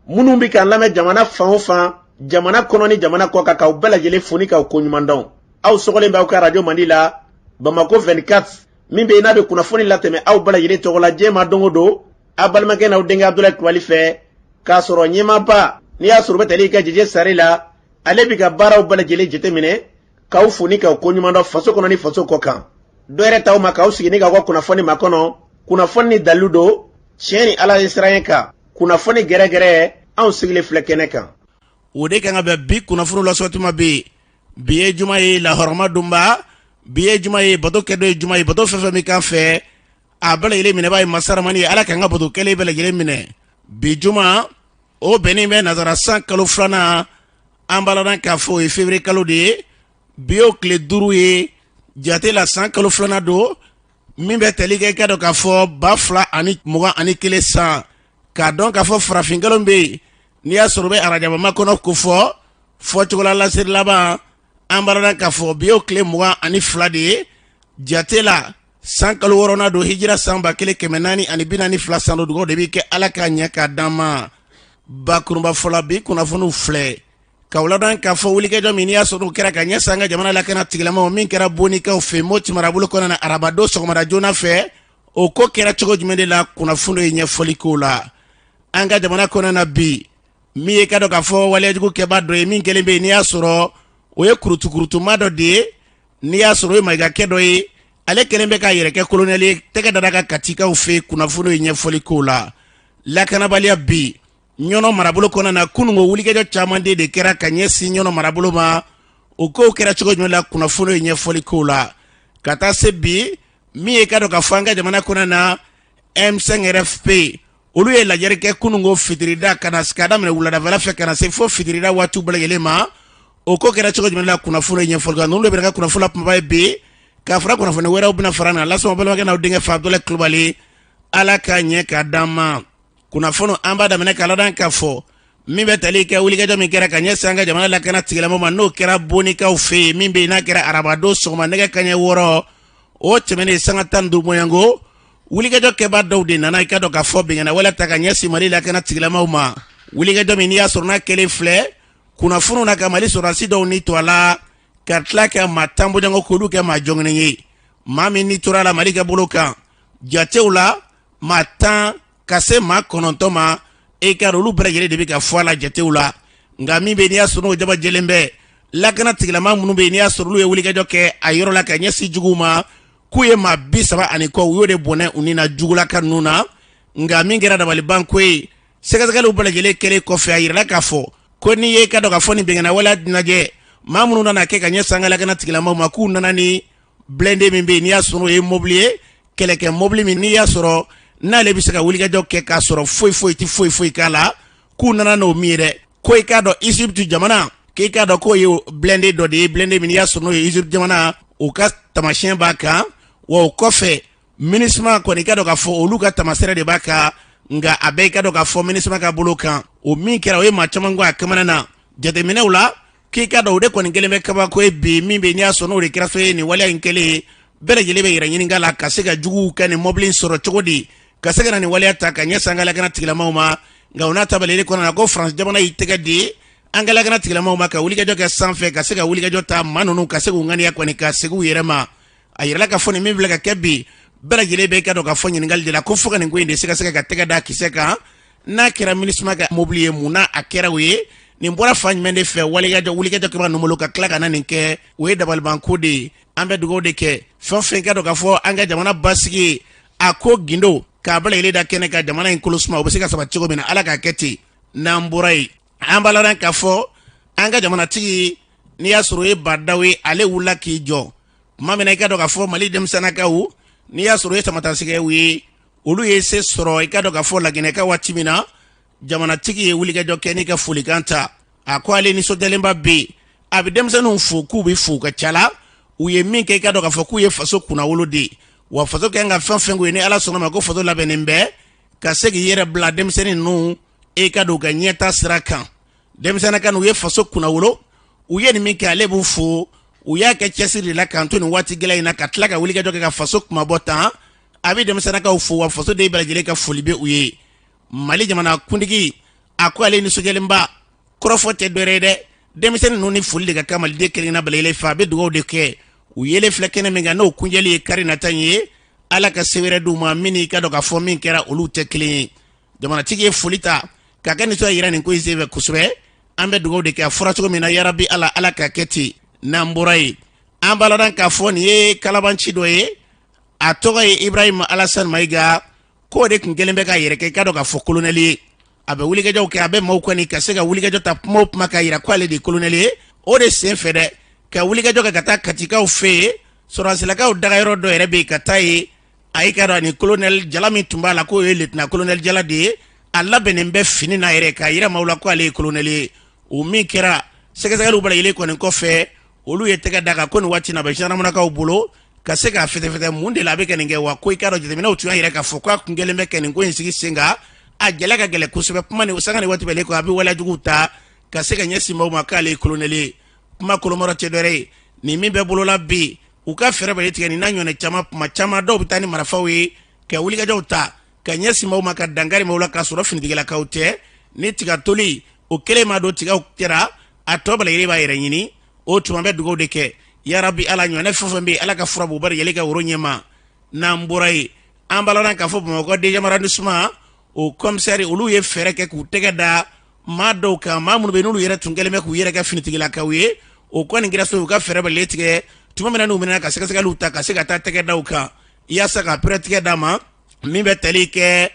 Minnu bɛ k'an lamɛn jamana fan o fan, jamana kɔnɔ ni jamana kɔ kan, k'aw bɛɛ lajɛlen fo ni k'aw koɲuman dɔn. Aw sɔgɔlen bɛ aw ka arajo Mandi la, Bamako 24, min bɛ yen n'a bɛ kunnafoni latɛmɛ aw bɛɛ lajɛlen tɔgɔ la diɲɛ ma don o don, aw balimakɛ n'aw denkɛ Abudulayi Kulubali fɛ, k'a sɔrɔ ɲɛmaaba n'i y'a sɔrɔ bɛ tali kɛ Jeje Sare la, ale bɛ ka baaraw bɛɛ lajɛlen jateminɛ, k'aw fo ni k'aw koɲuman dɔn faso kɔnɔ ni faso kɔ kan. Dɔ yɛrɛ t'aw ma k'aw sigi ni k'aw ka kunnafoni makɔnɔ, kunnafoni ni dalilu don, tiɲɛ ni Ala ye siran kan, kunnafoni gɛrɛgɛrɛ, anw sigilen filɛ kɛnɛ kan. O de kan ka bɛn bi kunnafoni lasɔrɔtuma bɛ yen. Bi ye juma ye, lahɔrɔma donba. Bi ye juma ye, bato kɛ don ye juma ye. Bato fɛn fɛn bɛ k'an fɛ, a bɛɛ lajɛlen minɛbaa ye masa ramani ye. Ala k'an ka bato kɛlen bɛɛ lajɛlen minɛ. Bi juma o bɛnnen bɛ nazara san kalo filanan, an b'a ladɔn k'a fɔ o ye février kalo de ye. Bi y'o tile 5 ye jate la, san kalo filanan don, min bɛ tali kɛ, k'a dɔn k'a fɔ 2021 san, k'a dɔn k'a fɔ farafin kalo bɛ yen n'i y'a sɔrɔ bɛ arajaba makɔnɔ ko fɔ fɔcogo la laseli laban. An b'a ladɔn k'a fɔ bi y'o tile 22 de ye jate la, san kalo wɔɔrɔnan don, hijira san 1442 san don. Dugawu de bɛ kɛ, Ala k'a ɲɛ k'a d'an ma. Bakurunba fɔlɔ, bi kunnafoniw filɛ k'aw ladɔn k'a fɔ wulikajɔ min n'i y'a sɔrɔ o kɛra ka ɲɛsin an ka jamana lakana tigilamaw, min kɛra Bonikaw fɛ Moti marabolo kɔnɔna na arabadon sɔgɔmada joona fɛ, o ko kɛra cogo jumɛn de la, kunnafoni ye ɲɛfɔli k'o la. An ka jamana kɔnɔna na bi, min ye k'a dɔn k'a fɔ waleyajugu kɛbaa dɔ ye min kɛlen bɛ yen n'i y'a sɔrɔ o ye kurutukurutuma dɔ de ye, n'i y'a sɔrɔ o ye mayigakɛ dɔ ye, ale kɛlen bɛ k'a yɛrɛ kɛ kolonɛli ye, tɛgɛ dara ka Katikaw fɛ, kunnafoni ye ɲɛfɔli k'o la. Lakanabaliya bi Ɲɔnɔ marabolo kɔnɔna na, kununko wulikajɔ caman de kɛra ka ɲɛsin Ɲɔnɔ marabolo ma. O kow kɛra cogo jumɛn la, kunnafoni ye ɲɛfɔli k'o la. Ka taa se bi min ye k'a dɔn k'a fɔ an ka jamana kɔnɔna na, M5 RFP olu ye lajɛrɛ kɛ kununko fitirida ka na k'a daminɛ wuladafɛla fɛ ka na se fo fitirida waatiw bɛɛ lajɛlen ma. O ko kɛra cogo jumɛn la, kunnafoni ye ɲɛfɔli kan. Ninnu de bɛna kɛ kunnafoni la kumaba ye bi, k'a fara kunnafoni wɛrɛw bɛna fara na lasɔn balimakɛ n'aw denkɛ fa Abudulayi Kulubali. Ala k'a ɲɛ k'a d'an ma. Kunnafoni an b'a daminɛ k'a ladɔn k'a fɔ min bɛ tali kɛ wulikajɔ min kɛra ka ɲɛsin an ka jamana lakana tigilamaw ma, n'o kɛra Bonikaw fɛ yen, min bɛ yen n'a kɛra arabadon sɔgɔma nɛgɛ kanɲɛ 6 o tɛmɛnen sanga 15 bɔɲɔgɔnko, wulikajɔ kɛbaa dɔw de nana i ka dɔn k'a fɔ binkanni wale ta ka ɲɛsin Mali lakana tigilamaw ma. Wulikajɔ min n'i y'a sɔrɔ n'a kɛlen filɛ kunnafoniw na ka Mali sɔrɔdasi dɔw ni to a la, ka tila ka maa 10 bɔɲɔgɔnko k'olu kɛ maa jɔnginen ye. Maa min ni tora a la Mali ka bolo kan, jatew la maa 10 ka se maa 9 ma, e ka olu bɛɛ lajɛlen de bɛ ka fɔ a la jatew la. Nka min bɛ n'i y'a sɔrɔ n'o jaba jɛlen bɛ, lakana tigilama minnu bɛ yen n'i y'a sɔrɔ olu ye wulikajɔ kɛ a yɔrɔ la ka ɲɛsin juguw ma, k'u ye maa 30 ani kɔ, u y'o de bɔnɛ u ni na jugulaka ninnu na. Nka min kɛra dabalibanko ye, sɛgɛsɛgɛliw bɛɛ lajɛlen kɛlen kɔfɛ, a yirala k'a fɔ ko n'i ye ka dɔn k'a fɔ nin binkanni wale lajɛ, maa minnu nana kɛ ka ɲɛsin an ka lakana tigilamaw ma, k'u nana ni blindé min bɛ yen n'i y'a sɔrɔ o ye mobili ye, kɛlɛkɛ mobili min n'i y'a sɔrɔ n'ale bɛ se ka wulikajɔ kɛ k'a sɔrɔ foyi foyi tɛ foyi foyi k'a la, k'u nana n'o min ye dɛ, ko i k'a dɔn Egypte jamana, k'i k'a dɔn k'o ye blindé dɔ de ye, blindé min n'i y'a sɔrɔ n'o ye Egypte jamana o ka tamasiyɛn b'a kan. Wa o kɔfɛ MINUSMA kɔni, i ka dɔn k'a fɔ olu ka tamasɛrɛ de b'a kan. Nka a bɛɛ i ka dɔn k'a fɔ MINUSMA ka bolo kan, o min kɛra o ye maa caman gɔn a kamana na jateminɛw la, k'i ka dɔn o de kɔni kɛlen bɛ kabako ye bi. Min bɛ n'i y'a sɔrɔ n'o de kɛra fɛn ye, nin waleya in kɛlen, bɛɛ lajɛlen bɛ yɛrɛ ɲininka la ka se ka juguw ka nin mɔbili in sɔrɔ cogo di, ka se ka na nin waleya ta ka ɲɛsin an ka lakana tigilamaw ma. Nka o n'a ta bɛɛ kɔnɔ na, ko France jamana y'i tɛgɛ di an ka lakana tigilamaw ma ka wulikajɔ kɛ sanfɛ, ka se ka wulikajɔ ta maa ninnu ka se k'u ŋaniya kɔni ka segin u yɛrɛ ma. A yirala k'a fɔ nin min filɛ ka kɛ bi, bɛɛ lajɛlen bɛ ka dɔn k'a fɔ ɲininkali de la ko fo ka nin ko in de sɛgɛsɛgɛ ka tɛgɛ da kisɛ kan. N'a kɛra MINUSMA ka mobili ye, mun na a kɛra o ye? Nin bɔra fan jumɛn de fɛ? Walikajɔ wulikajɔ kɛba ninnu bolo ka tila ka na nin kɛ, o ye dabalibanko de ye. An bɛ dugawu de kɛ fɛn fɛn ka dɔn k'a fɔ an ka jamana basigi ye, a ko gindo k'a bɛɛ lajɛlen da kɛnɛ ka jamana in kolo suma, o bɛ se ka sabati cogo min na, Ala k'a kɛ ten. N'an bɔra yen, an b'a ladɔn k'a fɔ an ka jamanatigi n'i y'a sɔrɔ o ye Bah N'Daw ye, ale wulila k'i jɔ tuma min na i ka dɔn k'a fɔ Mali denmisɛnnakaw n'i y'a sɔrɔ o ye samatasɛgɛw ye, olu ye se sɔrɔ i ka dɔn k'a fɔ Laginɛka waati min na, jamanatigi ye wulikajɔ kɛ n'i ka folikan ta. A ko ale nisɔndiyalenba bɛ yen, a bɛ denmisɛnninw fo k'u bɛ fo ka ca la u ye min kɛ, i ka dɔn k'a fɔ k'u ye faso kunnawolo de ye, wa faso ka kan ka fɛn fɛn k'u ye, ni Ala sɔnna ma ko faso labɛnnen bɛ ka se k'i yɛrɛ bila denmisɛnnin ninnu e ka don u ka ɲɛta sira kan. Denmisɛnninka u ye faso kunnawolo, u ye nin min kɛ, ale b'u fo. U y'a kɛ cɛsiri de la k'an to nin waati gɛlɛn in na, ka tila ka wulikajɔ kɛ ka faso kunmabɔ tan. A bɛ denmisɛnninkaw fo, wa faso den bɛɛ lajɛlen ka foli bɛ u ye. Mali jamana kuntigi A ko ale nisɔndiyalenba, kɔrɔfɔ tɛ dɔwɛrɛ ye dɛ, denmisɛnnin ninnu ni foli de ka kan maliden kelenkelenna bɛɛ lajɛlen fɛ. A bɛ dugawu de kɛ u yelen filɛ kɛnɛ min kan, n'o kuncɛli ye kari nata in ye. Ala ka se wɛrɛ d'u ma min i ka dɔn k'a fɔ min kɛra olu tɛ kelen ye. Jamanatigi ye foli ta k'a ka nisɔndiya yira nin ko in senfɛ kosɛbɛ. An bɛ dugawu de kɛ, a fɔra cogo min na, yarabi Ala, Ala ka kɛ ten. N'an bɔra yen, an b'a ladɔn k'a fɔ nin ye kalabanci dɔ ye, a tɔgɔ ye Ibrahim Alassane Mayiga. K'o de tun kɛlen bɛ k'a yɛrɛ kɛ i ka dɔn k'a fɔ kolonɛli ye. A bɛ wulikajɔw kɛ, a bɛ maaw kɔni ka se ka wulikajɔ ta kuma o kuma k'a yira ko ale de ye kolonɛli ye. O de sen fɛ dɛ, ka wulikajɔ kɛ ka taa Katikaw fɛ yen, sɔrɔdasilakaw dagayɔrɔ dɔ yɛrɛ bɛ yen, ka taa yen. A y'i ka dɔn ani kolonɛli jala min tun b'a la, k'o ye lieutenant kolonɛli jala de ye. A labɛnnen bɛ fini na yɛrɛ k'a yira maaw la ko ale ye kolonɛli ye. O min kɛra, sɛgɛsɛgɛliw bɛɛ lajɛlen kɔni kɔfɛ, olu ye tɛgɛ da kan ko nin waati na a bɛ gendarmelakaw bolo ka se k'a fɛtɛfɛtɛ mun de la a bɛ ka nin kɛ wa. Ko i k'a dɔn, jateminɛw tun y'a yira k'a fɔ k'a kun kɛlen bɛ ka nin ko in sigi sen kan. A gɛlɛya ka gɛlɛn kosɛbɛ, kuma ni sanga ni waati bɛɛ ko a bɛ waleya juguw ta ka se ka ɲɛsin maaw ma k'ale ye kolonɛli ye. Kuma kolomɔrɔ tɛ dɔwɛrɛ ye, nin min bɛ bolola bi, u ka fɛɛrɛ bɛɛ tigɛ nin n'a ɲɔgɔnna caman. Kuma caman, dɔw bɛ taa ni marifaw ye ka wulikajɔw ta ka ɲɛsin maaw ma, ka dankari maaw la k'a sɔrɔ finitigilakaw tɛ. Ni tiga toli o kelen ma don tigaw kɛra, a tɔ bɛɛ lajɛlen b'a yɛrɛ ɲini. O tuma bɛ dugawu de kɛ, yarabi Ala, ɲɔgɔnɛ fɛn fɛn bɛ yen, Ala ka fura b'u bɛɛ lajɛlen ka woro ɲɛma. N'an bɔra yen, an b'a ladɔn k'a fɔ Bamakɔ deuxième arrondissement o commissaire, olu ye fɛɛrɛ kɛ k'u tɛgɛ da maa dɔw kan, maa minnu bɛ n'olu yɛrɛ tun kɛlen bɛ k'u yɛrɛ kɛ finitigilakaw ye. O kɔni kɛra so u ka fɛɛrɛ bɛɛ tigɛ tuma min na n'u minɛna, ka sɛgɛsɛgɛliw ta ka se ka taa tɛgɛ da u kan yaasa ka pɛrɛtigɛ d'a ma. Min bɛ tali kɛ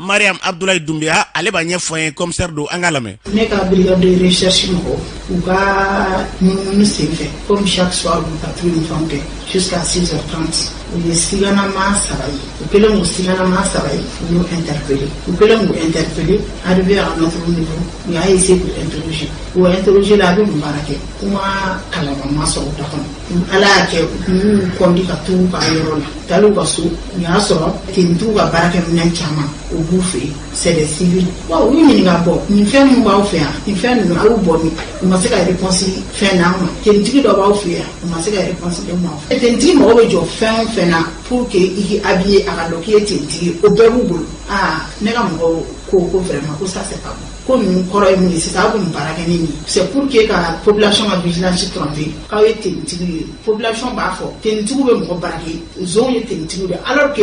Mariam Abdoulaye Doumbia, ale b'a ɲɛfɔ an ye, commissaire don, an k'a lamɛn. Ne ka brigade de recherche mɔgɔw, u ka munumunu senfɛ, comme chaque soir u bɛ patrouille ni fɛnw kɛ jusqu'à 6h30, u ye siganama saba ye. U kɛlen k'u siganama saba ye, u y'u interpellé. U kɛlen k'u interpellé, arrivé à notre niveau, u y'a essayé k'u interroger. U interroger la, a bɛ mun baara kɛ? Kuma kalama ma sɔrɔ u da kɔnɔ. Ala y'a kɛ, u y'u kɔndi ka t'u ka yɔrɔ la, taalen u ka so, u y'a sɔrɔ tenitigiw ka baarakɛminɛn caman o b'u fɛ yen, c'est des civils. Bon, u y'u ɲininka, bɔ nin fɛn min b'aw fɛ yan, nin fɛn ninnu, a y'u bɔ min? U ma se ka réponse fɛn d'an ma. Tenitigi dɔ b'aw fɛ yan, u ma se ka réponse d'an ma. Tenitigi mago bɛ jɔ fɛn o fɛn na pour que i k'i habiller, a ka dɔn k'i ye tenitigi ye, o bɛɛ b'u bolo. Aa, ne ka mɔgɔw ko vraiment ko ça c'est pas bon, ko ninnu kɔrɔ ye mun ye sisan? Aw bɛ mun baara kɛ ni nin ye? C'est pour que ka population ka vigilance tromper k'aw ye tenitigi ye. Population b'a fɔ tenitigiw bɛ mɔgɔ braquer, zonw ye tenitigiw de, alors que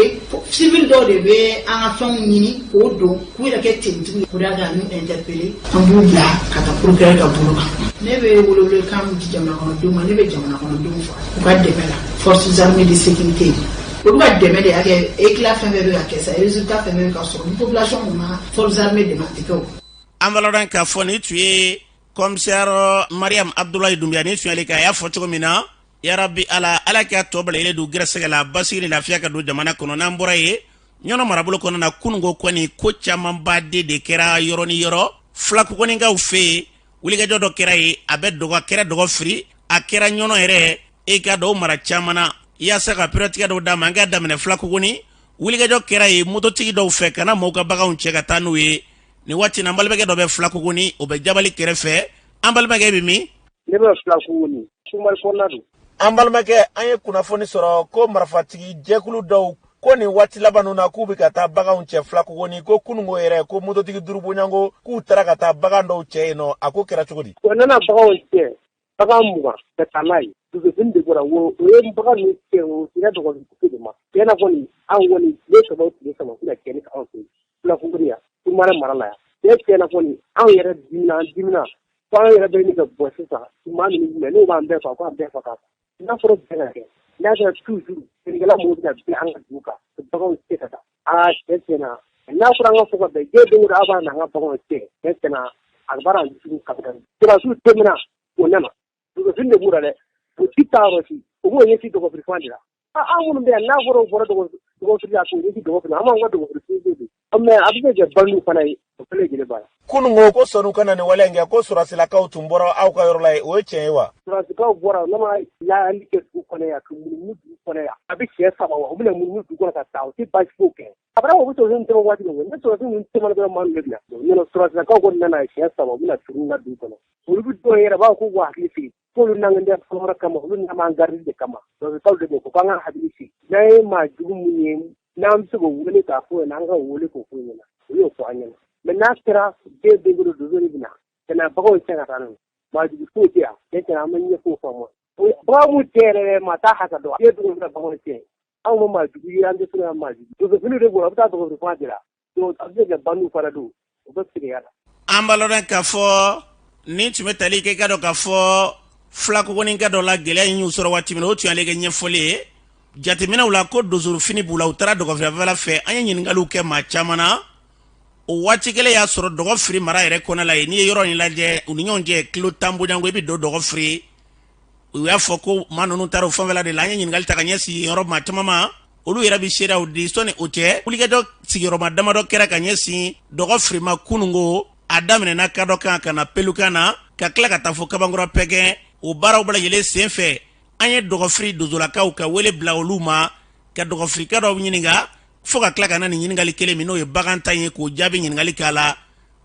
civil dɔw de bɛ an ka fɛnw ɲini k'o don k'u yɛrɛ kɛ tenitigiw ye. O de y'a kɛ an y'u interpeller, an b'u bila ka taa procureur ka bolo kan. Ne bɛ welewelekan min di jamana kɔnɔdenw ma, ne bɛ jamana kɔnɔdenw fɔ u ka dɛmɛ la forces armées de sécurité, olu ka dɛmɛ de y'a kɛ éclat fɛn fɛn bɛ ka kɛ sa, résultat fɛn fɛn bɛ ka sɔrɔ. Ni population ma forces armées dɛmɛ, a tɛ kɛ o. An b'a ladɔn k'a fɔ nin tun ye commissaire Mariam Abdoulaye Doumbia ni sonyali kan. A y'a fɔ cogo min na, yarabi Ala, Ala k'a tɔ bɛɛ lajɛlen don gɛrɛsɛgɛ la, basigi ni lafiya ka don jamana kɔnɔ. N'an bɔra yen, Ɲɔnɔ marabolo kɔnɔ na, kununko kɔni ko camanba de kɛra yɔrɔ ni yɔrɔ. Fulakɔnikaw fɛ yen, wulikajɔ dɔ kɛra yen, a bɛ dɔgɔ, a kɛra dɔgɔ firi, a kɛra Ɲɔnɔ yɛrɛ e ka dɔw mara caman na yaasa ka pɛrɛtigɛ dɔw d'a ma. An k'a daminɛ Fulakɔni, wulikajɔ kɛra yen mototigi dɔw fɛ ka na maaw ka baganw cɛ ka taa n'u ye. Nin waati na, an balimakɛ dɔ bɛ Fulakɔni, o bɛ jabali kɛrɛfɛ. An balimakɛ bɛ min? Ne bɛ Fulakɔni, Sumari kɔnɔna don. An balimakɛ, an ye kunnafoni sɔrɔ ko marifatigi jɛkulu dɔw ko nin waati laban ninnu na, k'u bɛ ka taa baganw cɛ Fulakɔni, ko kununko yɛrɛ, ko mototigi duuru bɔɲɔgɔnko k'u taara ka taa bagan dɔw cɛ yen nɔ. A ko kɛra cogo di? O nana baganw cɛ, bagan 20 ka taa n'a ye. Dugufin de bɔra wo, o ye bagan ninnu cɛ, o sira dɔgɔtɔrɔso de ma. Tiɲɛna kɔni, anw kɔni tile 3 o tile 3 u bɛna tiɲɛni kɛ anw fɛ yen Fulakɔni yan, Sumare mara la yan. Tiɲɛna kɔni, anw yɛrɛ dimina, an dimina fo an yɛrɛ bɛ ɲini ka bɔ sisan. Maa minnu jumɛn n'o b'an bɛɛ faga, k'an bɛɛ faga. N'a fɔra bɛɛ ka kɛ, n'a kɛra toujours sɛnɛkɛla mɔgɔw bɛna bin an ka dugu kan, baganw tɛ ka taa. Aa, tiɲɛ na, n'a fɔra an ka fɔ ka bɛn diɲɛ don o don, aw b'a na an ka baganw cɛ. Tiɲɛ na, a baara an dusukun kasi. Sɔrɔdasiw tɛmɛna, o nana dugufin de b'u la dɛ, o ti taa yɔrɔ si, u b'o ɲɛsin dɔgɔfiri de la. An minnu bɛ yan, n'a fɔra o bɔra dɔgɔfiri la k'o ɲɛsin dɔgɔfiri la, an b'an ka dɔgɔfiri de, mais a bɛ se ka kɛ bandiw fana ye, o fana jeli b'a la. Kununko ko sɔnni ka na nin wale in kɛ, ko sɔrɔdasilakaw tun bɔra aw ka yɔrɔ la yen, o ye tiɲɛ ye wa? Sɔrɔdasikaw bɔra, u nana yaali kɛ dugu kɔnɔ yan, ka munumunu dugu kɔnɔ yan. A bɛ siɲɛ 3 wa, u bɛna munumunu dugu kɔnɔ ka taa, u tɛ baasi foyi kɛ. A fɔra u bɛ sɔrɔdasi tɛmɛ waati min na, ni sɔrɔdasi ninnu tɛmɛna dɔrɔn, maa ninnu bɛ bila. Ɲɔnɔ sɔrɔdasilakaw kɔni nana siɲɛ 3, u bɛna tuguni ka dugu kɔnɔ. Olu bɛ dɔw yɛrɛ b'a fɔ k'u k'u hakili sigi, k'olu n'an tɛ fɛn wɛrɛ kama, olu n'an garidi de kama. Sɔrɔdasikaw de bɛ ko k'an ka hakili sigi. N'an ye maa jugu mun ye, n'an bɛ se k'o wele k'a fɔ ɲɛna, an ka wele k'o fɔ ɲɛna. Olu y'o fɔ an ɲɛna. Mais n'a kɛra den bɛ bolo, donso de bɛ na ka na baganw cɛ ka taa n'u ye. Maa jugu foyi tɛ yan. Cɛn cɛn, an ma ɲɛfɔ faamu. Bagan mun cɛ yɛrɛ, maa t'a hakɛ dɔn. E dugu bɛna baganw cɛ, anw ma maa jugu ye, an tɛ se ka maa jugu. Donso de bɔra, a bɛ taa dɔgɔtɔrɔ fan de la. Donc a bɛ se ka bandiw fana don, o bɛ tigɛ la. An b'a lɔn k'a fɔ nin tun bɛ tali kɛ, i ka dɔn k'a fɔ Fulakogoninka dɔ la, gɛlɛya in y'u sɔrɔ waati min na, o tun y'ale kɛ ɲɛfɔli ye. Jateminɛw la ko donsofini b'u la, u taara dɔgɔfirifɛla fɛ. An ye ɲininkaliw kɛ maa caman na. O waati kelen y'a sɔrɔ Dɔgɔfiri mara yɛrɛ kɔnɔ la yen. N'i ye yɔrɔ in lajɛ, u ni ɲɔgɔn cɛ kilo 10 bɔɲɔgɔnko, i bɛ don Dɔgɔfiri. U y'a fɔ ko maa ninnu taara o fanfɛla de la. An ye ɲininkali ta ka ɲɛsin yɔrɔ maa caman ma, olu yɛrɛ bɛ seereyaw di. Sɔnni o cɛ, wulikajɔ sigiyɔrɔma damadɔ kɛra ka ɲɛsin Dɔgɔfiri ma kununko. A daminɛna Kadɔ kan ka na Pelukan na, ka tila ka taa fo Kabankura Pɛgɛn. O baaraw bɛɛ lajɛlen sen fɛ, an ye Dɔgɔfiri donsolakaw ka wele bila olu ma ka dɔgɔfirika dɔw ɲininka, fo ka tila ka na nin ɲininkali kelen min, n'o ye bagan ta ye, k'o jaabi ɲininkali k'a la.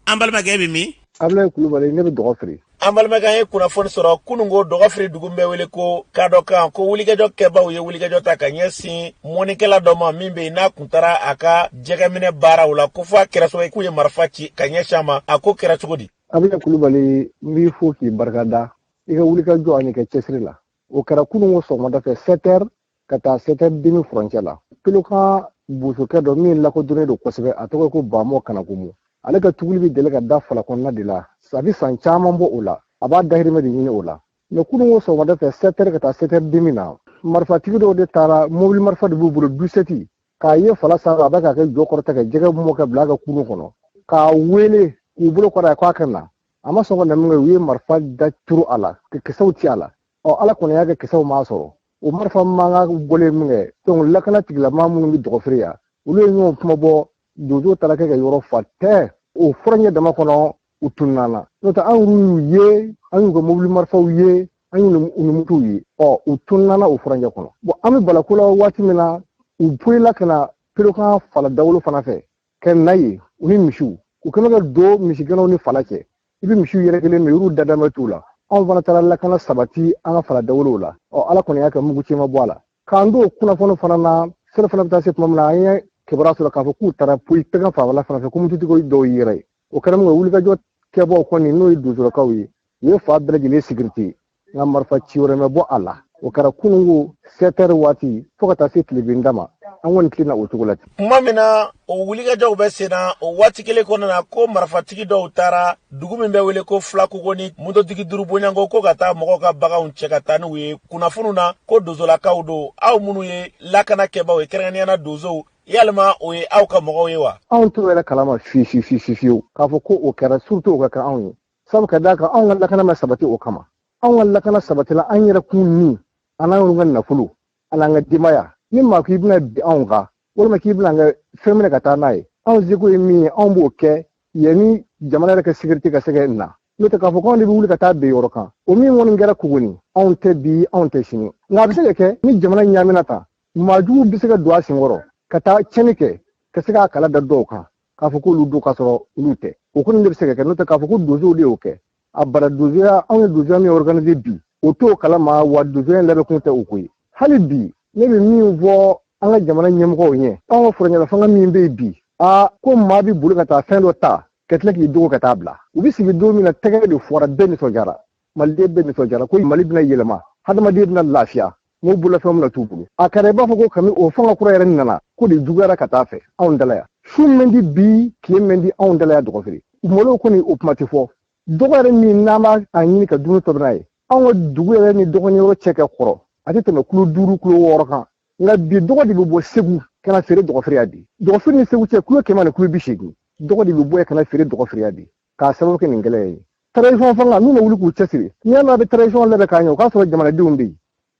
An balimakɛ, bɛ min? Abulayi Kulubali, ne bɛ Dɔgɔfiri. An balimakɛ, an ye kunnafoni sɔrɔ kununko Dɔgɔfiri dugu bɛ wele ko Kadɔ kan, ko wulikajɔ kɛbaw ye wulikajɔ ta ka ɲɛsin mɔnikɛla dɔ ma min bɛ yen, n'a kun taara a ka jɛgɛminɛ baaraw la, ko fo a kɛra sababu ye k'u ye marifa ci ka ɲɛsin a ma. A ko kɛra cogo di? Abulayi Kulubali, n b'i fo k'i barikada i ka wulikajɔ ani ka cɛsiri la. O kɛra kununko sɔgɔmada fɛ, 7 heures ka taa 7 heures demi furancɛ la. Pelukan bosokɛ dɔ min lakodɔnnen don kosɛbɛ, a tɔgɔ ko Bamɔ Kanakumu, ale ka tuguli bɛ deli ka da fala kɔnɔna de la. A bɛ san caman bɔ o la, a b'a dahirimɛ de ɲini o la. Mais kununko sɔgɔmada fɛ, 7 heures ka taa 7 heures demi na, marifatigi dɔw de taara, mobili marifa de b'u bolo, dusɛti, k'a ye fala sanfɛ, a bɛ k'a kɛ jɔ kɔrɔta ka jɛgɛ mɔ ka bila a ka kurun kɔnɔ, k'a wele k'u bolo kɔrɔ k'a ka na. A ma sɔn ka na min kɛ, u ye marifa da turu a la ka kisɛw ci a la. Ɔ, Ala kɔni y'a kɛ kisɛw m'a sɔrɔ. O marifa mankan bɔlen min kɛ, donc lakana tigilamaa minnu bɛ Dɔgɔfiri yan, olu ye ɲɔgɔn kuma bɔ. Donsow taara kɛ ka yɔrɔ fa tɛ o furancɛ dama kɔnɔ, u tununna na. N'o tɛ, an y'u ye, an y'u ka mobili marifaw ye, an y'u ni mutuw ye. Ɔ, u tununna o furancɛ kɔnɔ. Bon, an bɛ balako la waati min na, u poyila ka na Pelukan fala dawolo fana fɛ ka na yen, u ni misiw. U kɛlen ka don misigɛnnaw ni fala cɛ, i bɛ misiw yɛrɛ kelen min, y'olu dadamɛ t'u la. Anw fana taara lakana sabati an ka fala dawolow la. Ɔ, Ala kɔni y'a kɛ mugu ci ma bɔ a la. K'an don kunnafoni fana na, seli fana bɛ taa se tuma min na, an ye kibaruya sɔrɔ k'a fɔ k'u taara poyi tɛgɛ fanfɛla fana fɛ, ko mututigiw dɔw yɛrɛ ye. O kɛra min kɛ, wulikajɔ kɛbaaw kɔni, n'o ye donsolakaw ye, u ye fa bɛɛ lajɛlen sécurité, nka marifa ci wɛrɛ ma bɔ a la. O kɛra kununko 7 heures waati fo ka taa se tilebinda ma. An kɔni tilenna o cogo la ten. Tuma min na o wulikajɔw bɛ sen na, o waati kelen kɔnɔna na, ko marifatigi dɔw taara dugu min bɛ wele ko Filakogoni, mototigi 5 bonyanko, ko ka taa mɔgɔw ka baganw cɛ ka taa n'u ye. Kunnafoniw na ko donsolakaw don. Aw minnu ye lakana kɛbaw ye, kɛrɛnkɛrɛnnenya na donsow, yalima o ye aw ka mɔgɔw ye wa? Anw t'o yɛrɛ kalama fiyewu fiyewu fiyewu fiyewu k'a fɔ ko o kɛra, surtout o ka kɛ anw ye, sabu ka d'a kan anw ka lakana ma sabati o kama. Anw ka lakana sabatila an yɛrɛ kun ni an n'an ka nafolo an'an ka denbaya. Ni maa ko i bɛna bin anw kan walima k'i bɛna an ka fɛn minɛ ka taa n'a ye, anw seko ye min ye, anw b'o kɛ yanni jamana yɛrɛ ka sécurité ka se ka na. N'o tɛ, k'a fɔ k'anw de bɛ wuli ka taa bin yɔrɔ kan, o min kɔni kɛra Kogoni, anw tɛ bi, anw tɛ sini. Nka a bɛ se ka kɛ ni jamana ɲaamina tan, maajugu bɛ se ka don a senkɔrɔ ka taa tiɲɛni kɛ, ka se k'a kala da dɔw kan k'a fɔ k'olu don, k'a sɔrɔ olu tɛ. O kɔni de bɛ se ka kɛ. N'o tɛ, k'a fɔ ko donsow de y'o kɛ, a bara donsoya, anw ye donsoya min organiser bi, o t'o kalama wa. Donsoya in labɛn kun tɛ o ko ye. Hali bi, ne bɛ min fɔ an ka jamana ɲɛmɔgɔw ɲɛ, anw ka furancɛla fanga min bɛ yen bi, aa, ko maa bɛ boli ka taa fɛn dɔ ta ka tila k'i dogo ka taa bila. U bɛ sigi don min na, tɛgɛ de fɔra, bɛɛ nisɔndiyara, maliden bɛɛ nisɔndiyara ko Mali bɛna yɛlɛma, hadamaden bɛna lafiya, n'o bolofɛnw bɛna t'u bolo. A kɛra i b'a fɔ ko kami o fanga kura yɛrɛ nana, ko de juguyara ka taa fɛ anw dala yan. Su man di bi, tile man di anw dala yan Dɔgɔfiri. Malo kɔni, o kuma tɛ fɔ. Dɔgɔ yɛrɛ min n'an b'a a ɲini ka dumuni tobi n'a ye, anw ka dugu yɛrɛ ni dɔgɔnin yɔrɔ cɛ ka kɔrɔ, a tɛ tɛmɛ kulo 5, kulo 6 kan. Nka bi, dɔgɔ de bɛ bɔ Segu ka na feere Dɔgɔfiri yan bi. Dɔgɔfiri ni Segu cɛ, kulo 100 ani kulo 80, dɔgɔ de bɛ bɔ yen ka na feere Dɔgɔfiri yan bi, k'a sababu kɛ nin gɛlɛya ye. Transition fanga, n'u ma wuli k'u cɛsiri, n'i y'a mɛn a bɛ transition labɛn k'a ɲɛ, o k'a sɔrɔ jamanadenw bɛ yen.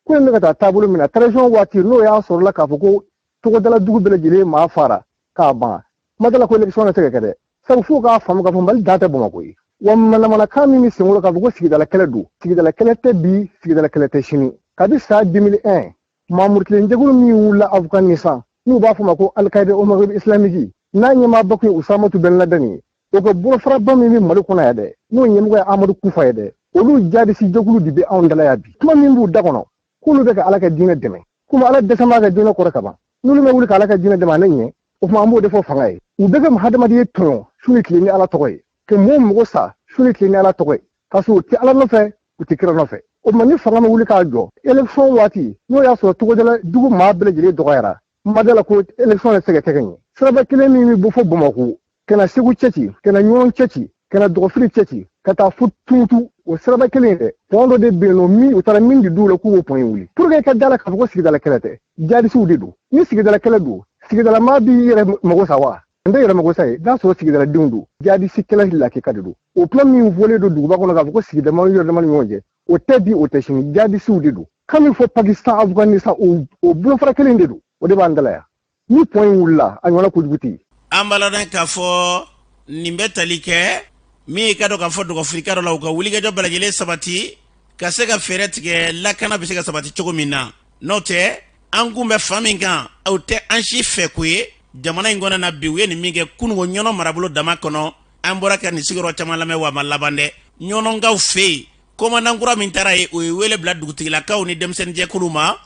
Ko in bɛ ka taa taabolo min na, transition waati n'o y'a sɔrɔla k'a fɔ ko togodala dugu bɛɛ lajɛlen maa fara k'a ban, kuma tɛ la ko élection tɛ se ka kɛ dɛ. Sabu f'u k'a faamu k'a fɔ Mali dan tɛ Bamakɔ ye. Wa manamanakan min bɛ senkɔrɔ k'a fɔ ko sigidala kɛlɛ don, sigidala kɛlɛ tɛ bi, sigidala kɛlɛ tɛ sini. Kabi san 2001, maamurutilen jɛkulu min wulila Afghanistan, n'u b'a fɔ ma ko Al-Qaïda au Maghreb islamique, n'a ɲɛmaaba kun ye Usamatu Ben Laden ye, o ka bolofaraba min bɛ Mali kɔnɔ yan dɛ, n'o ɲɛmɔgɔ ye Amadu Kufa ye dɛ, olu jadisi jɛkulu de bɛ anw dala yan bi. Kuma min b'u da kɔnɔ, k'olu bɛ ka Ala ka diinɛ dɛmɛ, komi Ala dɛsɛ b'a ka diinɛ kɔrɔ kaban, n'olu ma wuli ka Ala ka diinɛ dɛmɛ, a ne ɲɛ. O tuma, an b'o de fɔ fanga ye, u bɛ ka hadamadenya tɔɲɔ. su ni tile ni Ala tɔgɔ ye, ka mɔgɔw mago sa su ni tile ni Ala tɔgɔ ye, k'a sɔrɔ u tɛ Ala nɔfɛ, u tɛ kira nɔfɛ. O tuma ni fanga ma wuli k'a jɔ élection waati, n'o y'a sɔrɔ togodala dugu maa bɛɛ lajɛlen dɔgɔyara, n ma da la ko élection tɛ se ka kɛ ka ɲɛ. Siraba kelen min bɛ bɔ fo Bamakɔ ka na Segu cɛci, ka na Ɲɔrɔn cɛci, ka na Dɔgɔfiri cɛci, ka taa fo Tumutu, o siraba kelen dɛ, pont dɔ de bɛ yen nɔ min u taara min di dugu la k'u b'o pont in wuli pour que i ka da la k'a fɔ ko sigidala kɛlɛ tɛ, jihadisiw de don. Ni sigidala kɛlɛ don, sigidala maa b'i yɛrɛ mago sa wa? N tɛ yɛrɛ mago sa ye n'a sɔrɔ sigidala denw don. Jihadisi kɛlɛ lakika de don. O kuma min fɔlen don duguba kɔnɔ k'a fɔ ko sigidama yɛrɛ dama ni ɲɔgɔn cɛ, o tɛ bi, o tɛ sini, jihadisiw de don. Kan min fɔ Pakistan, Afghanistan, o bolofara kelen de don. O de b'an dala yan. Ni pont in wulila, a ɲɔgɔnna kojugu tɛ yen. An b'a ladɔn k'a fɔ nin bɛ tali kɛ min ye, ka dɔn k'a fɔ dɔgɔfirika dɔ la, u ka wulikajɔ bɛɛ lajɛlen sabati ka se ka fɛɛrɛ tigɛ lakana bɛ se ka sabati cogo min na. N'o tɛ, an kun bɛ fan min kan, o tɛ an si fɛ ko ye jamana in kɔnɔ na bi. U ye nin min kɛ kununko Ɲɔnɔ marabolo dama kɔnɔ, an bɔra ka nin sigiyɔrɔ caman lamɛn, wa a ma laban dɛ. Ɲɔnɔnkaw fɛ yen, komandan kura min taara yen, o ye wele bila dugutigilakaw ni denmisɛnninjɛkulu ma.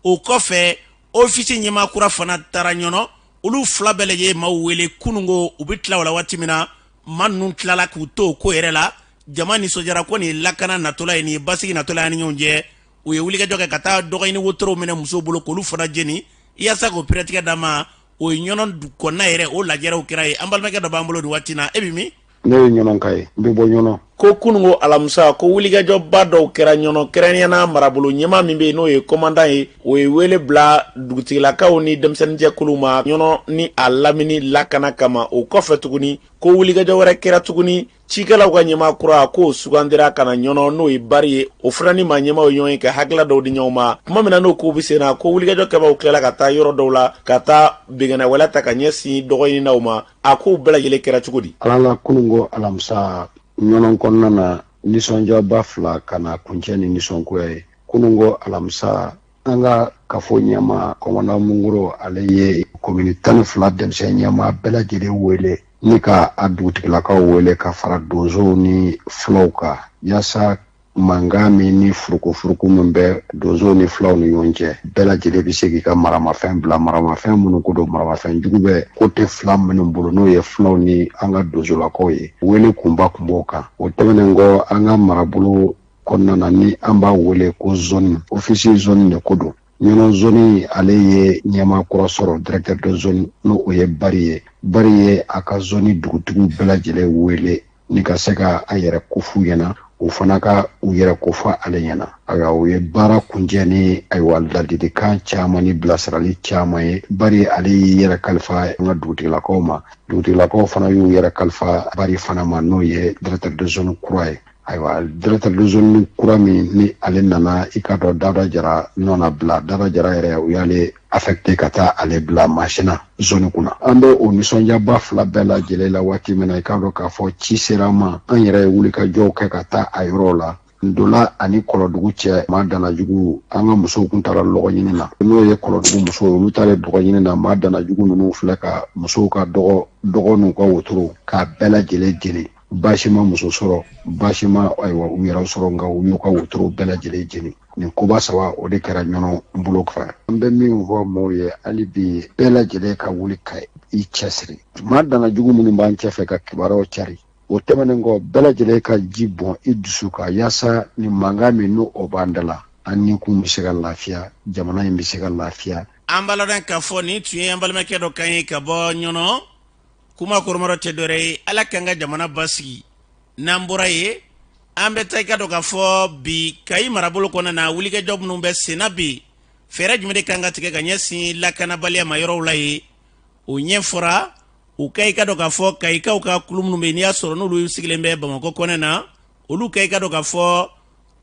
O kɔfɛ, ofisi ɲɛmaa kura fana taara Ɲɔnɔ. Olu fila bɛɛ lajɛlen maaw wele kununko. U bɛ tila o la waati min na, maa ninnu tilala k'u to o ko yɛrɛ la. Jama nisɔndiyara ko nin ye lakana natɔla ye, nin ye basigi natɔla ye an ni ɲɔgɔn cɛ. U ye wulikajɔ kɛ ka taa dɔgɔɲini wotorow minɛ musow bolo k'olu fana jeni yaasa k'o pɛrɛtigɛ d'a ma. O ye Ɲɔnɔ kɔnɔna yɛrɛ, o lajɛrɛw kɛra yen. An balimakɛ dɔ b'an bolo nin waati na. E bɛ min? Ne ye Ɲɔnɔka ye, n bɛ bɔ Ɲɔnɔ. Ko kununko alamisa, ko wulikajɔba dɔw kɛra Ɲɔnɔ, kɛrɛnkɛrɛnnenya na marabolo ɲɛmaa min bɛ yen, n'o ye kɔmandan ye, o ye wele bila dugutigilakaw ni denmisɛnninjɛkuluw ma Ɲɔnɔ ni a lamini lakana kama. O kɔfɛ tuguni, ko wulikajɔ wɛrɛ kɛra tuguni, cikɛlaw ka ɲɛmaa kura k'o sugandira ka na Ɲɔnɔ, n'o ye Bari ye. O fana ni maa ɲɛmaaw ye ɲɔgɔn ye ka hakilila dɔw di ɲɔgɔn ma. Tuma min na n'o kow bɛ sen na, ko wulikajɔ kɛbaaw tilala ka taa yɔrɔ dɔw la ka taa binkanni wale ta ka ɲɛsin dɔgɔɲininaw ma. A kow bɛɛ lajɛlen kɛra cogo di? Ala la, kununko alamisa, Ɲɔnɔ kɔnɔna na, nisɔndiyaba fila ka na kuncɛ ni nisɔngoya ye. Kununko alamisa, an ka kafo ɲɛmaa kɔmandan Mungoro, ale ye komini 12 denmisɛn ɲɛmaa bɛɛ lajɛlen wele ni ka a dugutigilakaw wele ka fara donsow ni fulaw kan, yaasa mankan min ni furukufuruku min bɛ donsow ni fulaw ni ɲɔgɔn cɛ, bɛɛ lajɛlen bɛ se k'i ka maramafɛn bila. Maramafɛn minnu ko don, maramafɛn jugu bɛ côté fila minnu bolo, n'o ye fulaw ni an ka donsolakaw ye, wele kunba kun b'o kan. O tɛmɛnen kɔ, an ka marabolo kɔnɔna na, ni an b'a wele ko zone, office zone de ko don, Ɲɔnɔ zone, ale ye ɲɛmaa kura sɔrɔ, directeur de zone, n'o o ye Bari ye. Bari ye a ka zone dugutigiw bɛɛ lajɛlen wele ni ka se ka a yɛrɛ kof'u ɲɛna, u fana ka u yɛrɛ kofɔ ale ɲɛna. Ayiwa, u ye baara kuncɛ ni, ayiwa, ladilikan caman ni bilasirali caman ye. Bari ale y'i yɛrɛ kalifa an ka dugutigilakaw ma, dugutigilakaw fana y'u yɛrɛ kalifa Bari fana ma, n'o ye directeur de zone kura ye. Ayiwa, directeur de zone kura min ni ale nana, i k'a dɔn, Dawuda Jara nɔ bila. Dawuda Jara yɛrɛ, u y'ale affecté ka taa ale bila Masina zone kunna. An bɛ o nisɔndiyaba fila bɛɛ lajɛlen la waati min na, i k'a dɔn k'a fɔ ci sera an ma, an yɛrɛ ye wulikajɔw kɛ ka taa a yɔrɔw la. Ndola ani Kɔlɔdugu cɛ, maa danajugu, an ka musow kun taara lɔgɔ ɲini na, n'o ye Kɔlɔdugu musow ye, olu taara dɔgɔ ɲini na. Maa danajugu ninnu filɛ ka musow ka dɔgɔ dɔgɔ n'u ka wotoro k'a bɛɛ lajɛlen jeni. Baasi ma muso sɔrɔ, baasi ma, ayiwa, u yɛrɛ sɔrɔ, nka u y'u ka wotoro bɛɛ lajɛlen jeni. Nin koba saba, o de kɛra Ɲɔnɔ bolo fɛ. An bɛ min fɔ maaw ye hali bi, bɛɛ lajɛlen ka wuli ka i cɛsiri, maa danajugu minnu b'an cɛfɛ ka kibaruyaw cari. O tɛmɛnen kɔ, bɛɛ lajɛlen ka ji bɔn i dusu kan, yaasa nin mankan min n'o o b'an da la, an ni kun bɛ se ka lafiya, jamana in bɛ se ka lafiya. An b'a ladɔn k'a fɔ nin tun ye an balimakɛ dɔ kan ye ka bɔ Ɲɔnɔ. Kuma kɔrɔmɔrɔ tɛ dɔwɛrɛ ye, Ala k'an ka jamana basigi. N'an bɔra yen, an bɛ taa i ka dɔn k'a fɔ bi Kayi marabolo kɔnɔna na, wulikajɔ minnu bɛ senna bi, fɛɛrɛ jumɛn de kan ka tigɛ ka ɲɛsin lakanabaliya ma yɔrɔw la yen, o ɲɛfɔra. U ka i ka dɔn k'a fɔ Kayikaw ka kulu minnu bɛ yen, n'i y'a sɔrɔ n'olu sigilen bɛ Bamakɔ kɔnɛ na, olu ka i ka dɔn k'a fɔ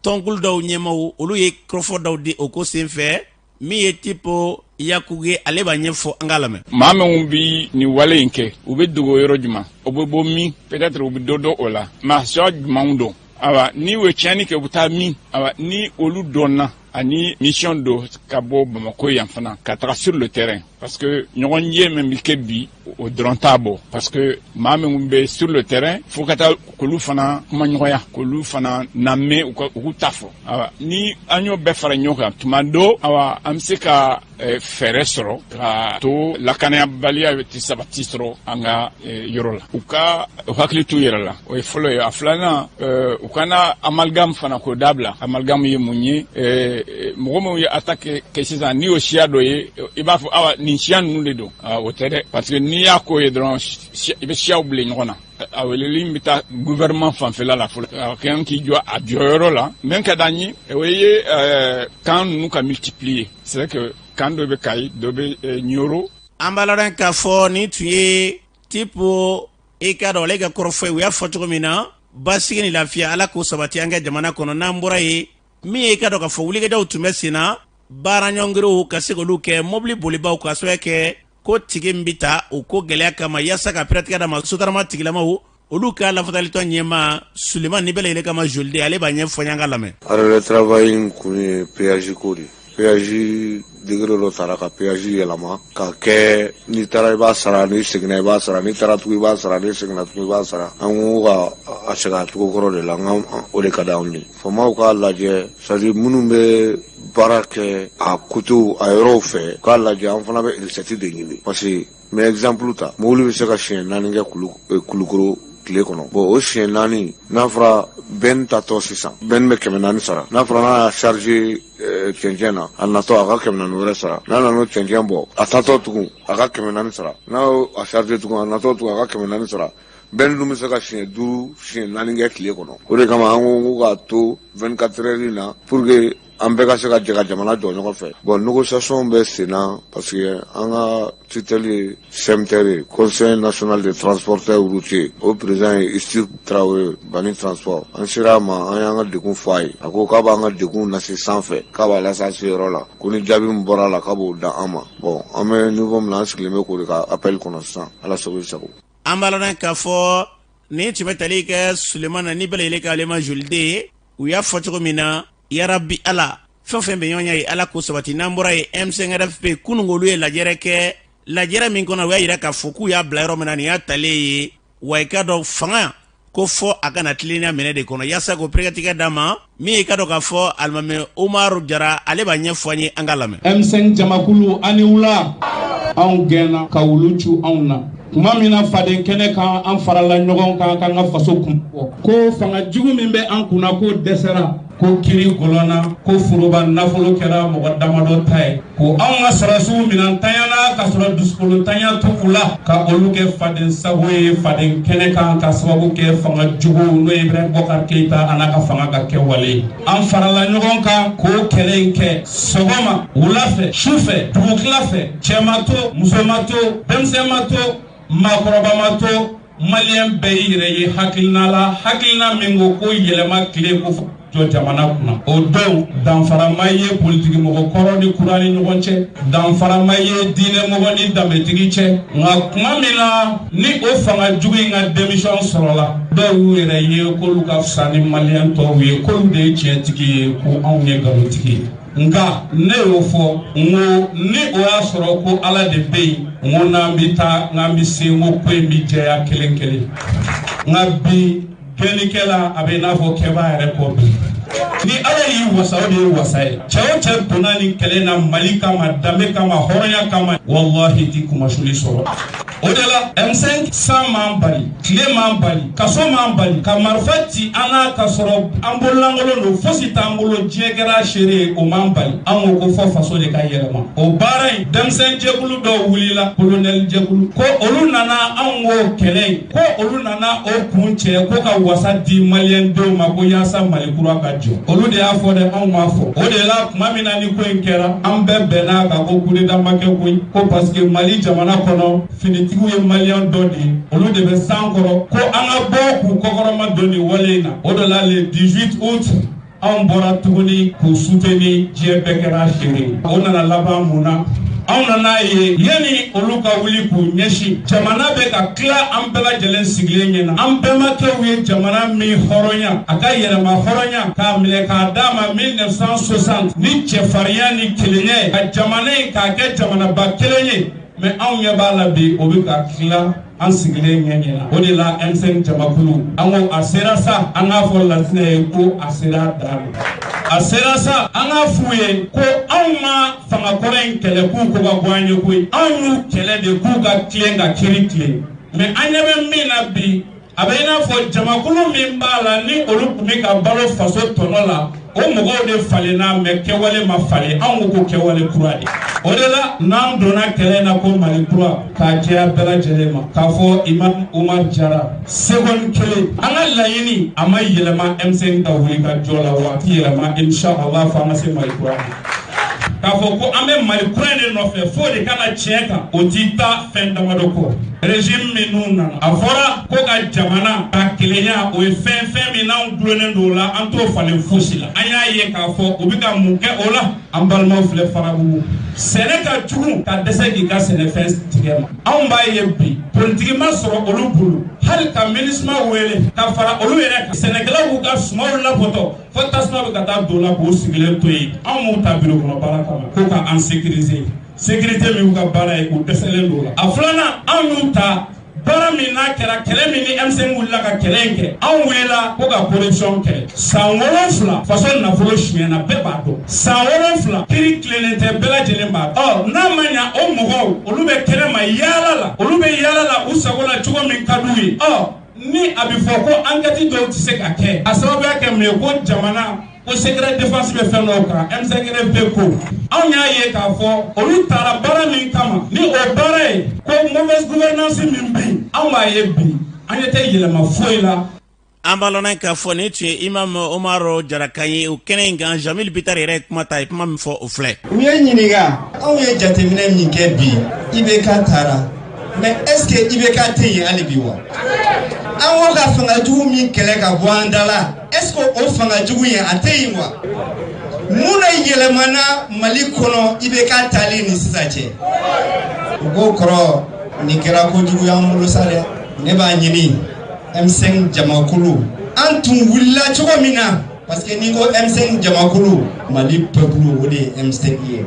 tɔnkulu dɔw ɲɛmaaw, olu ye kɔrɔfɔ dɔw di o ko senfɛ. Min ye Tipo Yakubu ye, ale b'a ɲɛfɔ, an k'a lamɛn. Maa minnu bi nin wale in kɛ, u bɛ dogo yɔrɔ jumɛn? U bɛ bɔ min? Peut-être u bɛ dɔ dɔn o la. Maa siya jumɛnw don? Awa, ni u ye tiɲɛni kɛ, u bɛ taa min? Awa, ni olu dɔnna, ani mission dɔ ka bɔ Bamakɔ yan fana ka taga sur le terrain. Parce que ɲɔgɔn ye min bɛ kɛ bi, o dɔrɔn t'a bɔ, parce que maa minnu bɛ sur le terrain, fo ka taa k'olu fana kumaɲɔgɔnya, k'olu fana lamɛn, u ka u k'u ta fɔ. Awa, ni an y'o bɛɛ fara ɲɔgɔn kan tuma dɔ, awa, an bɛ se ka fɛɛrɛ sɔrɔ ka to lakanayabaliya tɛ sabati sɔrɔ an ka yɔrɔ la. U ka u hakili t'u yɛrɛ la, o ye fɔlɔ ye. A filanan, u kana amalgame fana k'o dabila. Amalgame ye mun ye? Mɔgɔ minnu ye attaque kɛ sisan, n'i y'o siya dɔ ye, i b'a fɔ awa, nin siya ninnu de don. O tɛ dɛ, parce que n'i y'a ko ye dɔrɔn, i bɛ siyaw bila ɲɔgɔn na. A weleli bɛ taa gouvernement fanfɛla la fɔlɔ, a kan k'i jɔ a jɔyɔrɔ la. Min ka d'an ye, o ye camp ninnu ka multiplier. C'est que camp dɔ bɛ Kayi, dɔ bɛ Ɲoro. An b'a lɔn k'a fɔ nin tun ye tipo i ka dɔn ale ka kɔrɔfɔ ye. U y'a fɔ cogo min na, basigi ni lafiya, Ala k'o sabati an ka jamana kɔnɔ. N'an bɔra yen, min ye i ka dɔn k'a fɔ wulikajɔw tun bɛ sen na, baara ɲɔngiriw ka se k'olu kɛ, mobili bolibaw ka sababu kɛ ko tigi min bɛ ta o ko gɛlɛya kama, yaasa ka pɛrɛtigɛ d'a ma. Sotarama tigilamaw, olu ka lafasalitɔn ɲɛmaa Suleman ni bɛɛ lajɛlen kama Joliden, ale b'a ɲɛfɔ an ka lamɛn. Arrêt de travail in kun ye péage ko de ye. Péage degré dɔ tara ka péage yɛlɛma ka kɛ n'i taara i b'a sara, n'i seginna i b'a sara, n'i taara tugun i b'a sara, n'i seginna tugun i b'a sara. An ko ka a segin a cogo kɔrɔ de la. N ka o de ka di anw ye. Faamaw k'a lajɛ, c'est à dire minnu bɛ baara kɛ a côtéw, a yɔrɔw fɛ, k'a lajɛ. An fana bɛ recette de ɲini, parce que n bɛ exemple ta, mobili bɛ se ka siɲɛ 4 kɛ Kulukoro tile kɔnɔ. Bon, o siɲɛ 4, n'a fɔra bɛn tatɔ sisan, bɛn bɛ 400 sara. N'a fɔra n'a y'a chargé cɛncɛn na, a natɔ a ka 400 wɛrɛ sara. N'a nana o cɛncɛn bɔ, a tatɔ tugun a ka 400 sara. N'a y'o a chargé tugun, a natɔ tugun a ka 400 sara. Bɛn dun bɛ se ka siɲɛ 5, siɲɛ 4 kɛ tile kɔnɔ. O de kama an ko k'a to 24 heures na pour que an bɛɛ ka se ka jɛ ka jamana jɔ ɲɔgɔn fɛ. Bon, négociation bɛ sen na, parce que an ka tutelle ye CMTR ye, Conseil national des transporteurs routiers. O président ye Isuf Traoré, Bani Transport. An sera a ma, an y'an ka degun fɔ a ye. A ko k'a b'an ka degun lase sanfɛ, k'a b'a lase a seyɔrɔ la, ko ni jaabi min bɔra a la, k'a b'o da an ma. Bon, an bɛ niveau min na, an sigilen bɛ k'o de ka appel kɔnɔ sisan. Ala sago i sago. An b'a lɔn k'a fɔ nin tun bɛ tali kɛ Sulemana ni bɛɛ lajɛlen k'ale ma Joliden ye. U y'a fɔ cogo min na, yarabi Ala, fɛn fɛn bɛ ɲɔgɔn ye, Ala k'o sabati. N'an bɔra yen, M5RFP, kunun olu ye lajɛrɛ kɛ. Lajɛrɛ min kɔnɔ, u y'a yira k'a fɔ k'u y'a bila yɔrɔ min na, nin y'a talen ye wa. I ka dɔn fanga ko fɔ a kana tilennenya minɛ de kɔnɔ, yaasa k'o pɛrɛtigɛ d'a ma. Min ye i ka dɔn k'a fɔ alimami Umaru Jara, ale b'a ɲɛfɔ an ye, an ka lamɛn. M5 jamakulu ani wula, anw gɛnna ka wulu cu anw na tuma min na faden kɛnɛ kan. An farala ɲɔgɔn kan k'an ka faso kun bɔ, ko fanga jugu min bɛ an kunna, k'o dɛsɛra, ko kiri gɔlɔnna, ko foroba nafolo kɛra mɔgɔ damadɔ ta ye, ko anw ka sɔrɔsiw minɛntanyana ka sɔrɔ dusukolotanya to u la, ka olu kɛ faden sago ye faden kɛnɛ kan, ka sababu kɛ fanga jugu n'o ye Ibrahim Bɔkari Keyita a n'a ka fanga ka kɛwale ye. An farala ɲɔgɔn kan k'o kɛlɛ in kɛ sɔgɔma, wula fɛ, su fɛ, dugutila fɛ. Cɛ ma to, muso ma to, denmisɛn ma to, maakɔrɔba ma to. Maliyɛn bɛɛ y'i yɛrɛ ye hakilina la, hakilina min ko ko yɛlɛma tile ko jɔ jamana kunna. O don, danfara ma ye politiki mɔgɔ kɔrɔ ni kura ni ɲɔgɔn cɛ, danfara ma ye diinɛmɔgɔ ni danbetigi cɛ. Nka tuma min na ni o fanga jugu in ka démission sɔrɔla, dɔw y'u yɛrɛ ye k'olu ka fisa ni maliyɛn tɔw ye, k'olu de ye tiɲɛtigi ye, ko anw ye nkalontigɛ ye. Nka ne y'o fɔ, n ko ni o y'a sɔrɔ ko Ala de bɛ yen, n ko n'an bɛ taa, n'an bɛ se, n ko ko in bɛ jɛya kelen kelen. Nka bi gɛnnikɛla a bɛ i n'a fɔ kɛbaa yɛrɛ kɔ bi. Ni Ala y'i wasa, o de ye wasa ye. Cɛ o cɛ donna nin kɛlɛ na Mali kama, danbe kama, hɔrɔnya kama, walahi ti kumasuli sɔrɔ. O de la M5, san m'an bali, tile m'an bali, kaso m'an bali ka marifa ci an n'a ka sɔrɔ an bololankolon don, fosi t'an bolo, diɲɛ kɛra seere ye, o m'an bali. An ko ko fɔ faso de ka yɛlɛma. O baara in, denmisɛn jɛkulu dɔw wulila, kolonɛli jɛkulu, ko olu nana anw k'o kɛlɛ in, ko olu nana o kun cɛ ko ka wasa di maliyɛn denw ma, ko yaasa Mali kura ka jɔ. Olu de y'a fɔ dɛ, anw m'a fɔ. O de la, tuma min na ni ko in kɛra, an bɛɛ bɛnna kan ko coup d'état ma kɛ koyi, ko parce que Mali jamana kɔnɔ, finitigiw ye maliyɛn dɔ de ye, olu de bɛ san kɔrɔ, ko an ka bɔ k'u kɔkɔrɔma don nin wale in na. O de la, le 18 août, anw bɔra tuguni k'u soutenir, diɲɛ bɛɛ kɛra seere ye. O nana laban mun na? Anw nan'a ye yanni olu ka wuli k'u ɲɛsin, jamana bɛ ka tila an bɛɛ lajɛlen sigilen ɲɛna. An bɛnbakɛw ye jamana min hɔrɔnya, a ka yɛrɛma hɔrɔnya k'a minɛ k'a d'a ma 1960 ni cɛfarinya ni kelenya ye, ka jamana in k'a kɛ jamanaba kelen ye. Mais anw ɲɛ b'a la bi, o bɛ ka tila an sigilen ɲɛ ɲɛna. O de la M5 jamakulu, an ko a sera sa an k'a fɔ Latinɛ ye ko a sera dan na. A sera sa an k'a f'u ye ko anw ma fangakɔrɔ in kɛlɛ k'u ko ka bɔ an ye koyi, anw y'u kɛlɛ de k'u ka tilen ka kiiri tilen. Mais an ɲɛ bɛ min na bi, a bɛ i n'a fɔ jamakulu min b'a la ni olu tun bɛ ka balo faso tɔnɔ la, o mɔgɔw de falenna, mais kɛwale ma falen. Anw ko ko kɛwale kura de. O de la n'an donna kɛlɛ in na ko Mali kura, k'a jɛya bɛɛ lajɛlen ma k'a fɔ Imam Umar Jara seconde kelen, an ka laɲini a ma yɛlɛma M5 ka wuli ka jɔ la, wa a ti yɛlɛma inshallah fo an ka se Mali kura ma. K'a fɔ ko an bɛ Mali kura in de nɔfɛ f'o de ka na tiɲɛ kan, o ti taa fɛn damadɔ kɔ. Régime minnu nana, a fɔra ko ka jamana ka kelenya, o ye fɛn fɛn min n'anw dulonnen don o la, an t'o falen fosi la. An y'a ye k'a fɔ u bɛ ka mun kɛ o la. An balimaw filɛ Farabugu, sɛnɛ ka jugu ka dɛsɛ k'i ka sɛnɛfɛn tigɛ ma. Anw b'a ye bi politiki ma sɔrɔ olu bolo hali ka MINUSMA wele ka fara olu yɛrɛ kan. Sɛnɛkɛlaw b'u ka sumanw labɔtɔ fo tasuma bɛ ka taa don la k'u sigilen to yen. Anw m'u ta biro kɔnɔ baara kama ko ka an sécuriser, sécurité min y'u ka baara ye, u dɛsɛlen don o la. A filanan, anw y'u ta baara min n'a kɛra kɛlɛ min ni M5 wulila ka kɛlɛ in kɛ, anw welela ko ka corruption kɛlɛ. San 7 faso nafolo sonyɛna, bɛɛ b'a dɔn. San 7 kiiri tilennen tɛ, bɛɛ lajɛlen b'a dɔn. Ɔ n'a ma ɲa, o mɔgɔw olu bɛ kɛnɛ ma yaala la, olu bɛ yaala la u sago la cogo min ka d'u ye. Ɔ ni a bɛ fɔ ko enquête dɔw tɛ se ka kɛ, a sababuya kɛ mun ye? Ko jamana ko secret défense bɛ fɛn dɔw kan. M5RFP ko anw y'a ye k'a fɔ olu taara baara min kama, ni o baara ye ko mauvaise gouvernance min bɛ yen, anw b'a ye bi an ɲɛ tɛ yɛlɛma foyi la. An b'a lɔn k'a fɔ nin tun ye Imam Omar Jara kan ye o kɛnɛ in kan. Jamil Bittar yɛrɛ ye kuma ta, ye kuma min fɔ, o filɛ. U ye ɲininka, anw ye jateminɛ min kɛ bi, IBK taara, mais est ce que IBK tɛ yen hali bi wa? An ko ka fanga jugu min kɛlɛ ka bɔ an da la, est ce que o fanga jugu in a tɛ yen wa? Mun de yɛlɛmana Mali kɔnɔ IBK taalen ni sisan cɛ? U ko kɔrɔ, nin kɛra kojugu y'an bolo sa dɛ. Ne b'a ɲini M5 jamakulu, an tun wulila cogo min na, parce que n'i ko M5 jamakulu, Mali peuple o de ye M5 ye.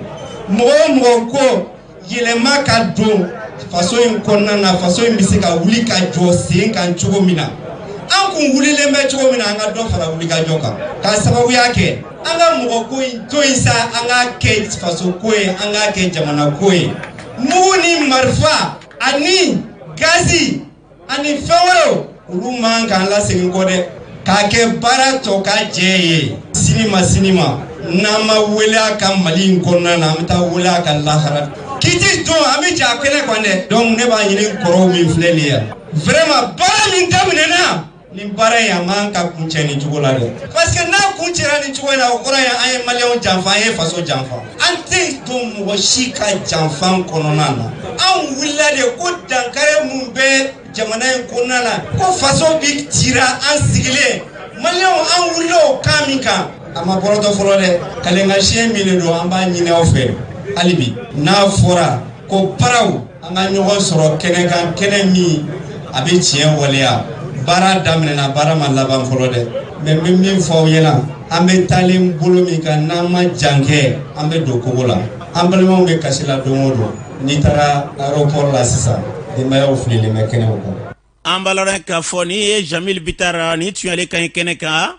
Mɔgɔ o mɔgɔ ko yɛlɛma ka don faso in kɔnɔna na, faso in bɛ se ka wuli ka jɔ sen kan cogo min na, an kun wulilen bɛ cogo min na, an ka dɔ fara wulikajɔ kan, k'a sababuya kɛ an ka mɔgɔ ko in to yen sa, an k'a kɛ faso ko ye, an k'a kɛ jamana ko ye. Mugu ni marifa ani gazi ani fɛn wɛrɛw, olu man k'an lasegin kɔ dɛ, k'a kɛ baara tɔ ka jɛ ye. Sini ma sini ma, n'an ma wele a ka Mali in kɔnɔna na, an bɛ taa wele a ka lahara kiti don, an bɛ jɛ a kɛnɛ kan dɛ. Donc ne b'a ɲini kɔrɔw min filɛ nin ye, vraiment baara min daminɛna, nin baara in a man ka kuncɛ nin cogo la dɛ, parce que n'a kuncɛra nin cogo in na, o kɔrɔ ye an ye maliyɛnw janfa, an ye faso janfa. An tɛ don mɔgɔ si ka janfa kɔnɔna na. Anw wulila de ko dankari mun bɛ jamana in kɔnɔna na, ko faso bi cira an sigilen maliyɛnw, an wulila o kan min kan, a ma bɔrɔtɔ fɔlɔ dɛ. Kalenka siɲɛ min de don, an b'a ɲini aw fɛ hali bi, n'a fɔra ko paraw an ka ɲɔgɔn sɔrɔ kɛnɛ kan, kɛnɛ min a bɛ tiɲɛ waleya. Baara daminɛna, baara ma laban fɔlɔ dɛ, mais n bɛ min fɔ aw ɲɛna, an bɛ taalen bolo min kan, n'an ma jan kɛ, an bɛ don kogo la. An balimaw bɛ kasi la don o don. N'i taara aéroport la sisan, denbayaw fililen bɛ kɛnɛw kan. An b'a lɔn k'a fɔ n'i ye Jamil Bittar, ni tun y'ale kan ye kɛnɛ kan.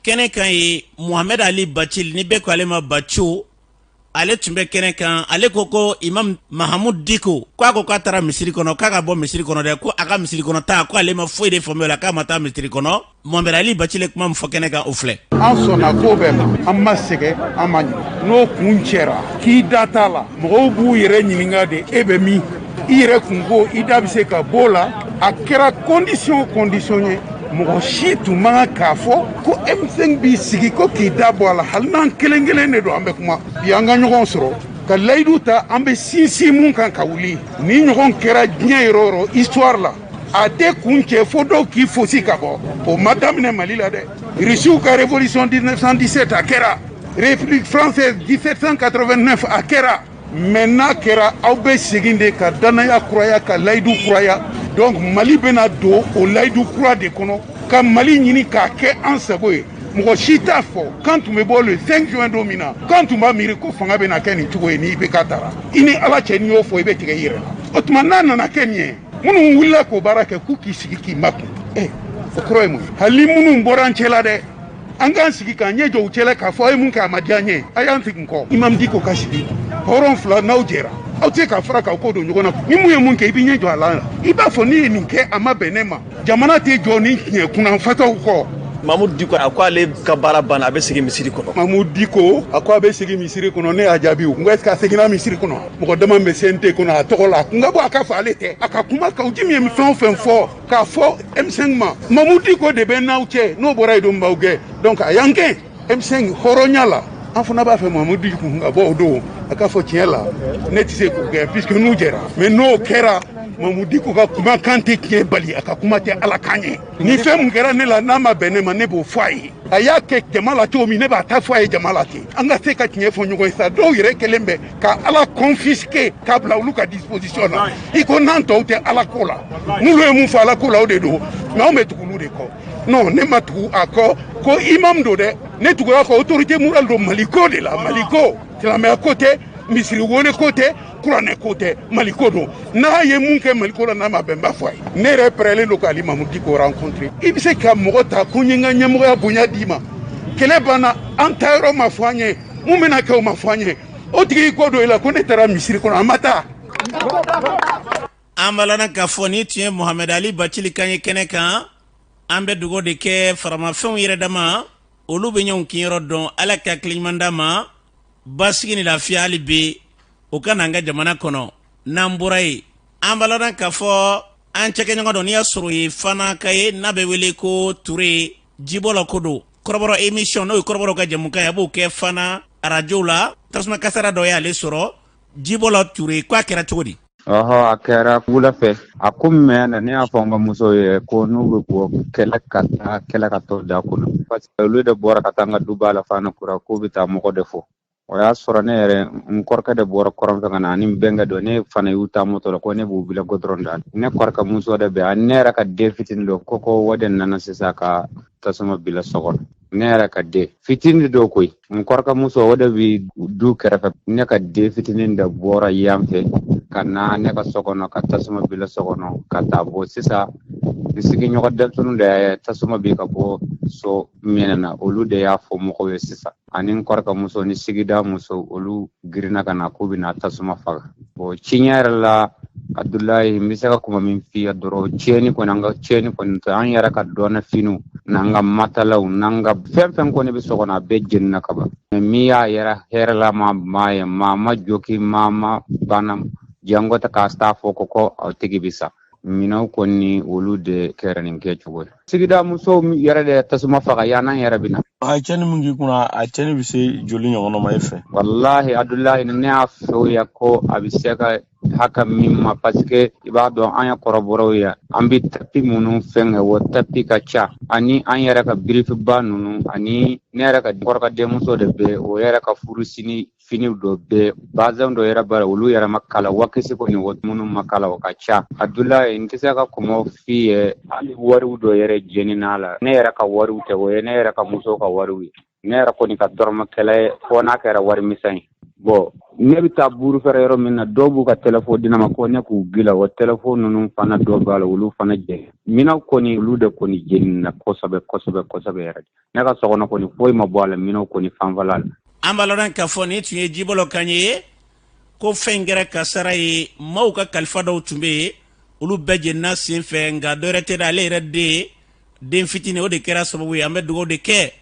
Kɛnɛ kan ye Mohamed Ali Bacil, ni bɛɛ ko ale ma Baco, ale tun bɛ kɛnɛ kan. Ale ko ko Imam Mahamud Diko ko a ko k'a taara misiri kɔnɔ, k'a ka bɔ misiri kɔnɔ dɛ, ko a ka misiri kɔnɔ taa, ko ale ma foyi de faamuya o la, k'a ma taa misiri kɔnɔ. Mohamed Ali Bacil ye kuma min fɔ kɛnɛ kan, o filɛ. An sɔnna ko bɛɛ ma, an ma sɛgɛn, an ma ɲinɛ. N'o kun cɛra k'i da t'a la, mɔgɔw b'u yɛrɛ ɲininka de, e bɛ min i yɛrɛ kun ko i da bɛ se ka b'o la. A kɛra condition o condition ye, mɔgɔ si tun man kan k'a fɔ ko M5 b'i sigi ko k'i da bɔ a la. Hali n'an kelen kelen de don, an bɛ kuma bi, an ka ɲɔgɔn sɔrɔ ka layidu ta, an bɛ sinsin mun kan ka wuli. Ni ɲɔgɔn kɛra diɲɛ yɔrɔ o yɔrɔ histoire la, a tɛ kun cɛ fo dɔw k'i fosi ka bɔ. O ma daminɛ Mali la dɛ. Russiw ka révolution 1917 a kɛra, République française 1789 a kɛra. Mais n'a kɛra, aw bɛ segin de ka danaya kuraya, ka layidu kuraya. Donc Mali bɛna don o layidu kura de kɔnɔ, ka Mali ɲini k'a kɛ an sago ye. Mɔgɔ si t'a fɔ k'an tun bɛ bɔ le 5 juin don min na, k'an tun b'a miiri ko fanga bɛna kɛ nin cogo ye ni IBK taara. I ni Ala cɛ, n'i y'o fɔ, i bɛ tigɛ i yɛrɛ la. O tuma, n'a nana kɛ nin ye, minnu wulila k'o baara kɛ, k'u k'i sigi k'i makun. Ɛ, o kɔrɔ ye mun ye? Hali minnu bɔra an cɛla dɛ, an k'an sigi k'an ɲɛ jɔ u cɛla k'a fɔ a ye mun kɛ, a ma diya n ye, a y'an segin kɔ. Imam Diko ka sigi, hɔrɔn fila n'aw jɛra, aw tɛ se ka fara k'aw ko don ɲɔgɔn na. Ni mun ye mun kɛ, i b'i ɲɛ jɔ a la, i b'a fɔ ne ye nin kɛ, a ma bɛn ne ma. Jamana tɛ jɔ ni tiɲɛ kunnanfatɔw kɔ. Mamudu Diko a ko ale ka baara banna, a bɛ segin misiri kɔnɔ. Mamudu Diko a ko a bɛ segin misiri kɔnɔ. Ne y'a jaabi, n ko est ce que a seginna misiri kɔnɔ? Mɔgɔ dama bɛ CNT kɔnɔ a tɔgɔ la, a kun ka bɔ a ka fɔ ale tɛ a ka kuma kan. Ji min ye fɛn o fɛn fɔ k'a fɔ M5 ma, Mamudu Diko de bɛ n'aw cɛ, n'o bɔra yen don b'aw gɛn. Donc a y'an gɛn M5 hɔrɔnya la. An fana b'a fɛ Mamudu Diko ka bɔ o don, a k'a fɔ tiɲɛ la, ne tɛ se k'u gɛn puisque n'u jɛra. Mais n'o kɛra, Mamudu Diko ka kumakan tɛ tiɲɛ bali, a ka kuma tɛ Ala kan ye. Ni fɛn mun kɛra ne la, n'a ma bɛn ne ma, ne b'o fɔ a ye. A y'a kɛ jama la cogo min, ne b'a ta fɔ a ye jama la ten. An ka se ka tiɲɛ fɔ ɲɔgɔn ye sa. Dɔw yɛrɛ kɛlen bɛ ka Ala confisquer k'a bila olu ka disposition na, i ko n'an tɔw tɛ Ala ko la. N'olu ye mun fɔ Ala ko la, o de don. Mais anw bɛ tugu olu de kɔ. Non, ne ma tugu a kɔ ko imam don dɛ, ne tugura kɔ autorité morale don Mali ko de la. Mali ko, silamɛya ko tɛ, misiri wele ko tɛ, kuranɛ ko tɛ, Mali ko don. N'a ye mun kɛ Mali ko la, n'a ma bɛn, n b'a fɔ a ye. Ne yɛrɛ pɛrɛlen don k'ale Mamudu Diko rencontrer. I bɛ se ka mɔgɔ ta ko n ye n ka ɲɛmɔgɔya bonya d'i ma, kɛlɛ banna, an taayɔrɔ ma fɔ an ye, mun bɛna kɛ, o ma fɔ an ye, o tigi ko don i la ko ne taara misiri kɔnɔ, a ma taa. An b'a lana k'a fɔ nin tun ye Mohamɛd Ali Bacili kan ye kɛnɛ kan. An bɛ dugawu de kɛ faramafɛnw yɛrɛ dama, olu bɛ ɲɔgɔn kinyɔrɔ dɔn. Ala ka hakili ɲuman d'an ma, basigi ni lafiya hali bi o ka na an ka jamana kɔnɔ. N'an bɔra yen, an b'a lana k'a fɔ an cɛkɛɲɔgɔn dɔ, n'i y'a sɔrɔ o ye Fanaka ye, n'a bɛ wele ko Ture Jibɔla ko don, kɔrɔbɔrɔ émission, n'o ye kɔrɔbɔrɔw ka jɛmukan ye, a b'o kɛ Fana arajo la. Tasuma kasara dɔ y'ale sɔrɔ. Jibɔla Ture, ko a kɛra cogo di? Ɔhɔ, a kɛra wula fɛ. A ko mɛn na, ne y'a fɔ n ka muso ye ko n'u bɛ bɔ kɛlɛ ka taa kɛlɛ ka tɔ da kɔnɔ, parce que olu de bɔra ka taa n ka duba la Fana Kura, k'u bɛ taa mɔgɔ de fɔ. O y'a sɔrɔ ne yɛrɛ n kɔrɔkɛ de bɔra kɔrɔn fɛ ka na ani n bɛnkɛ dɔ. Ne fana y'u ta moto la ko ne b'u bila goudron da. Ne kɔrɔkɛ muso de bɛ ani ne yɛrɛ ka den fitinin dɔ ko o de nana sisan ka tasuma bila so kɔnɔ. Ne yɛrɛ ka den fitinin dɔ koyi, n kɔrɔkɛ muso, o de bi du kɛrɛfɛ. Ne ka den fitinin de bɔra yan fɛ ka na ne ka so kɔnɔ ka tasuma bila so kɔnɔ ka taa bɔ. Sisan n sigiɲɔgɔn denmisɛnninw de ye tasuma bi ka bɔ so minɛ na, olu de y'a fɔ mɔgɔw ye sisan, ani n kɔrɔkɛ muso ni sigida muso, olu girinna ka na k'u bɛna tasuma faga. Bon, tiɲɛ yɛrɛ la, Abudulayi, n bɛ se ka kuma min f'i ye dɔrɔn, tiɲɛni kɔni, an ka tiɲɛni kɔni tɛ, an yɛrɛ ka dɔnna finiw n'an ka matalaw n'an ka fɛn fɛn kɔni bɛ so kɔnɔ, a bɛɛ jenina ka ban. Min y'a yɛrɛ hɛrɛlama maa ye, maa ma joki, maa ma bana, jango ta k'a taa fɔ ko a tigi bɛ sa. Minɛnw kɔni, olu de kɛra nin kɛcogo ye. Sigida musow yɛrɛ de tasuma faga yan'an yɛrɛ bɛ na. A ye cɛnni min k'i kunna, a cɛnni bɛ se joli ɲɔgɔn ma e fɛ? Walahi Abudulayi, ne y'a fɔ ya ko a bɛ se ka hakɛ min ma, parce que i b'a dɔn an ye kɔrɔbɔrɔw ye, an bɛ tapi minnu fɛn kɛ, o tapi ka ca, ani an yɛrɛ ka birifiba ninnu, ani ne yɛrɛ ka kɔrɔkɛ denmuso de bɛ, o yɛrɛ ka furu sini finiw dɔ bɛ, bazɛn dɔ yɛrɛ b'a la, olu yɛrɛ ma kala, wakisi kɔni o minnu ma kala, o ka ca. Abudulayi, n tɛ se ka kuma f'i ye, hali wariw dɔ yɛrɛ jenina la. Ne yɛrɛ ka wariw tɛ, o ye ne yɛrɛ ka musow ka wariw ye. Ne yɛrɛ kɔni ka dɔrɔmɛ kɛlɛ fo n'a kɛra wari misɛn ye. Bon, ne bɛ taa buru fɛrɛ yɔrɔ min na, dɔw b'u ka telefɔni di ne ma ko ne k'u bila, o telefɔni ninnu fana dɔw b'a la, olu fana jɛ. Minɛnw kɔni, olu de kɔni jenina kosɛbɛ kosɛbɛ kosɛbɛ yɛrɛ. Ne ka so kɔnɔ kɔni, foyi ma bɔ a la minɛnw kɔni fanfɛla la. An b'a lɔn k'a fɔ nin tun ye Jibɔlɔ kan ye, ko fɛn in kɛra kasara ye. Maaw ka kalifa dɔw tun bɛ yen, olu bɛɛ jenina sen fɛ, nka dɔ wɛrɛ tɛ dɛ, ale yɛrɛ den fitinin, o de kɛra sababu ye. An bɛ dugawu de kɛ,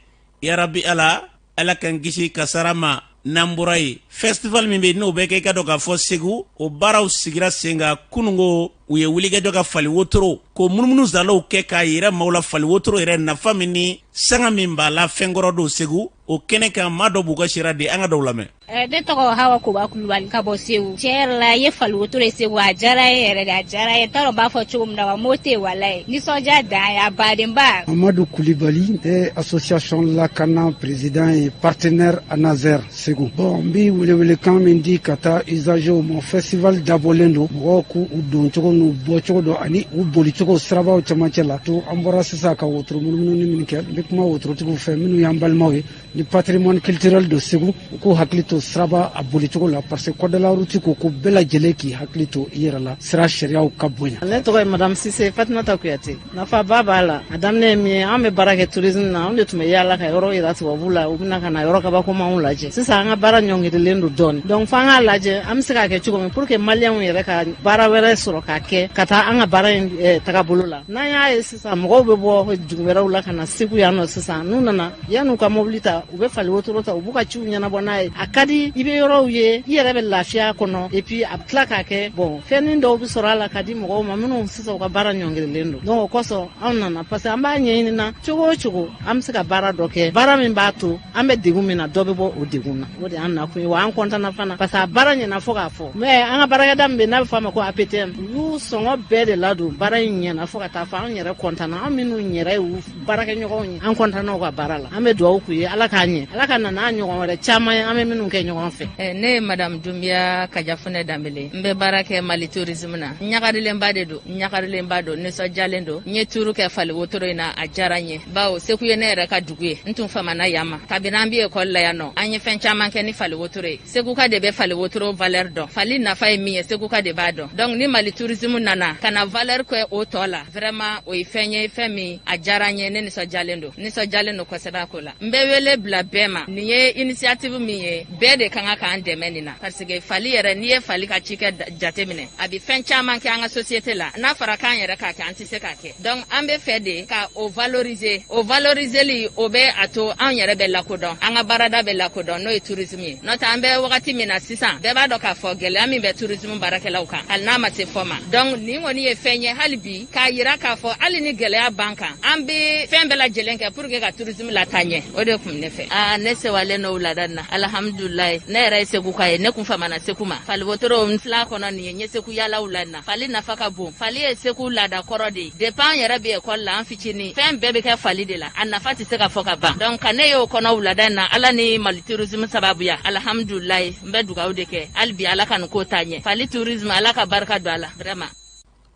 yarabi Ala, Ala k'an kisi kasara ma. N'an bɔra yen, festival min bɛ yen, n'o bɛ kɛ, i ka dɔn k'a fɔ Segu, o baaraw sigira sen kan kununko. U ye wulikajɔ ka fali wotoro ko munumunu zalow kɛ k'a yira maaw la fali wotoro yɛrɛ nafa min ni sanga min b'a la. Fɛnkɔrɔ don Segu, o kɛnɛ kan, maa dɔ b'u ka sira di, an ka dɔw lamɛn. Ne tɔgɔ Hawa Koba Kulubali ka bɔ Segu. Tiɲɛ yɛrɛ la, i ye fali wotoro ye Segu, a diyara ye yɛrɛ de, a diyara ye. N t'a dɔn n b'a fɔ cogo min na wa, mot tɛ yen walayi. Nisɔndiya dan ye, a badenba. Amadu Kulibali e association Lakana président et partenaire ANASER Segu. Bon, n bi welewelekan min di ka taa usagers ma, festival dabɔlen don mɔgɔw k'u don cogo n'u bɔ cogo dɔn ani u bolicogo sirabaw cɛmancɛ la. To an bɔra sisan ka wotoro munumunu min kɛ, n bɛ kuma wotorotigiw fɛ minnu y'an balimaw ye ni patrimoine culturel don Segu, u k'u hakili to siraba a bolicogo la, parce que code de la route ko ko bɛɛ lajɛlen k'i hakili to i yɛrɛ la, sira sariyaw ka bonya. Ne tɔgɔ ye madame Sise Fatumata Kuyate. Nafaba b'a la. A daminɛ ye min ye, an bɛ baara kɛ tourisme na, anw de tun bɛ yaala ka yɔrɔ yira tubabu la, u bɛna ka na yɔrɔ kabakomanw lajɛ. Sisan an ka baara ɲɔngirilen don dɔɔni, donc f'an k'a lajɛ an bɛ se k'a kɛ cogo min pour que maliyɛnw yɛrɛ ka baara wɛrɛ sɔrɔ k'a kɛ ka taa an ka baara in tagabolo la. N'an y'a ye sisan mɔgɔw bɛ bɔ dugu wɛrɛw la ka na Segu yan nɔ, sisan n'u nana, yan'u ka mobili ta, u bɛ fali wotoro ta, u b'u ka ciw ɲɛnabɔ n'a ye. A ka di, i bɛ yɔrɔw ye, i yɛrɛ bɛ lafiya kɔnɔ, et puis a bɛ tila k'a kɛ bon, fɛnnin dɔw bɛ sɔrɔ a la ka di mɔgɔw ma minnu sisan u ka baara ɲɔngirilen don. Donc o kosɔn anw nana, parce que an b'a ɲɛɲini na cogo o cogo an bɛ se ka baara dɔ kɛ, baara min b'a to an bɛ degun min na, dɔ bɛ bɔ o degun na. O de y'an nakun ye wa. An kɔntanna fana parce que a baara ɲɛna fo k'a fɔ. Mais an ka baarakɛda min bɛ n'a bɛ fɔ a ma ko APTM, u y'u sɔngɔ bɛɛ de ladon, baara in ɲɛna fo ka taa fɔ. An yɛrɛ kɔntanna, an minnu yɛrɛ y'u baarakɛɲɔgɔnw ye, an kɔntanna u ka baara la. An bɛ dugawu k'u ye, Ala k'a ɲɛ, Ala ka na n'a ɲɔgɔn wɛrɛ caman ye an bɛ minnu kɛ ɲɔgɔn fɛ. Ne ye madame Dunbiya Kajafunɛ Danbele, n bɛ baara kɛ Mali tourisme na. N ɲagarilenba de don, n ɲagarilenba don, nisɔndiyalen don. N ye tour kɛ fali wotoro in na, a diyara n ye, bawo Segu ye ne yɛrɛ ka dugu ye. N tun famana yan ma kabini an bɛ ekɔli la yan nɔ. An ye fɛn caman kɛ ni fali wotoro ye. Seguka de bɛ fali wotoro valeur dɔn. Fali nafa ye min ye, Seguka de b'a dɔn. Donc ni Mali tourisme nana ka na valeur kɛ o tɔ la, vraiment o ye fɛn ye, fɛn min a diyara n ye. Ne nisɔndiyalen don, nisɔndiyalen don kosɛbɛ a ko la. N bɛ wele bila bɛɛ ma. Nin ye initiative min ye, bɛɛ de ka kan k'an dɛmɛ nin na, parce que fali yɛrɛ, n'i ye fali ka cikɛ jate minɛ, a bɛ fɛn caman kɛ an ka société la. N'a fɔra k'an yɛrɛ k'a kɛ, an tɛ se k'a kɛ. Donc an bɛ fɛ de ka o valoriser. O valoriseli, o bɛ a to anw yɛrɛ bɛ lakodɔn, an ka baarada bɛ lakodɔn, n'o ye tourisme ye. N'o tɛ, an bɛ wagati min na sisan, bɛɛ b'a dɔn k'a fɔ gɛlɛya min bɛ tourisme baarakɛlaw kan, hali n'a ma se fɔ ma. Donc nin kɔni ye fɛn ye hali bi k'a yira k'a fɔ hali ni gɛlɛya b'an kan, an bɛ fɛn bɛɛ lajɛlen kɛ pour que ka tourisme lataa ɲɛ. O de tun bɛ ne fɛ. Aa, ne sewalen n'o wulada na, alhamdulilayi. Ne yɛrɛ ye Seguka ye, ne kun famana Segu ma. Fali wotoro n fila kɔnɔ nin ye, n ye Segu yalaw la na. Fali nafa ka bon. Fali ye Segu laada kɔrɔ de ye. Depuis an yɛrɛ bɛ ekɔli la, an fitinin, fɛn bɛɛ bɛ kɛ fali de la. A nafa tɛ se ka fɔ ka ban. Donc ka ne y'o kɔnɔ wulada in na, Ala ni Mali tourisme sababuya, alhamdulilayi. N bɛ dugawu de kɛ hali bi, Ala ka nin ko taa ɲɛ. Fali tourisme, Ala ka barika don a la vraiment.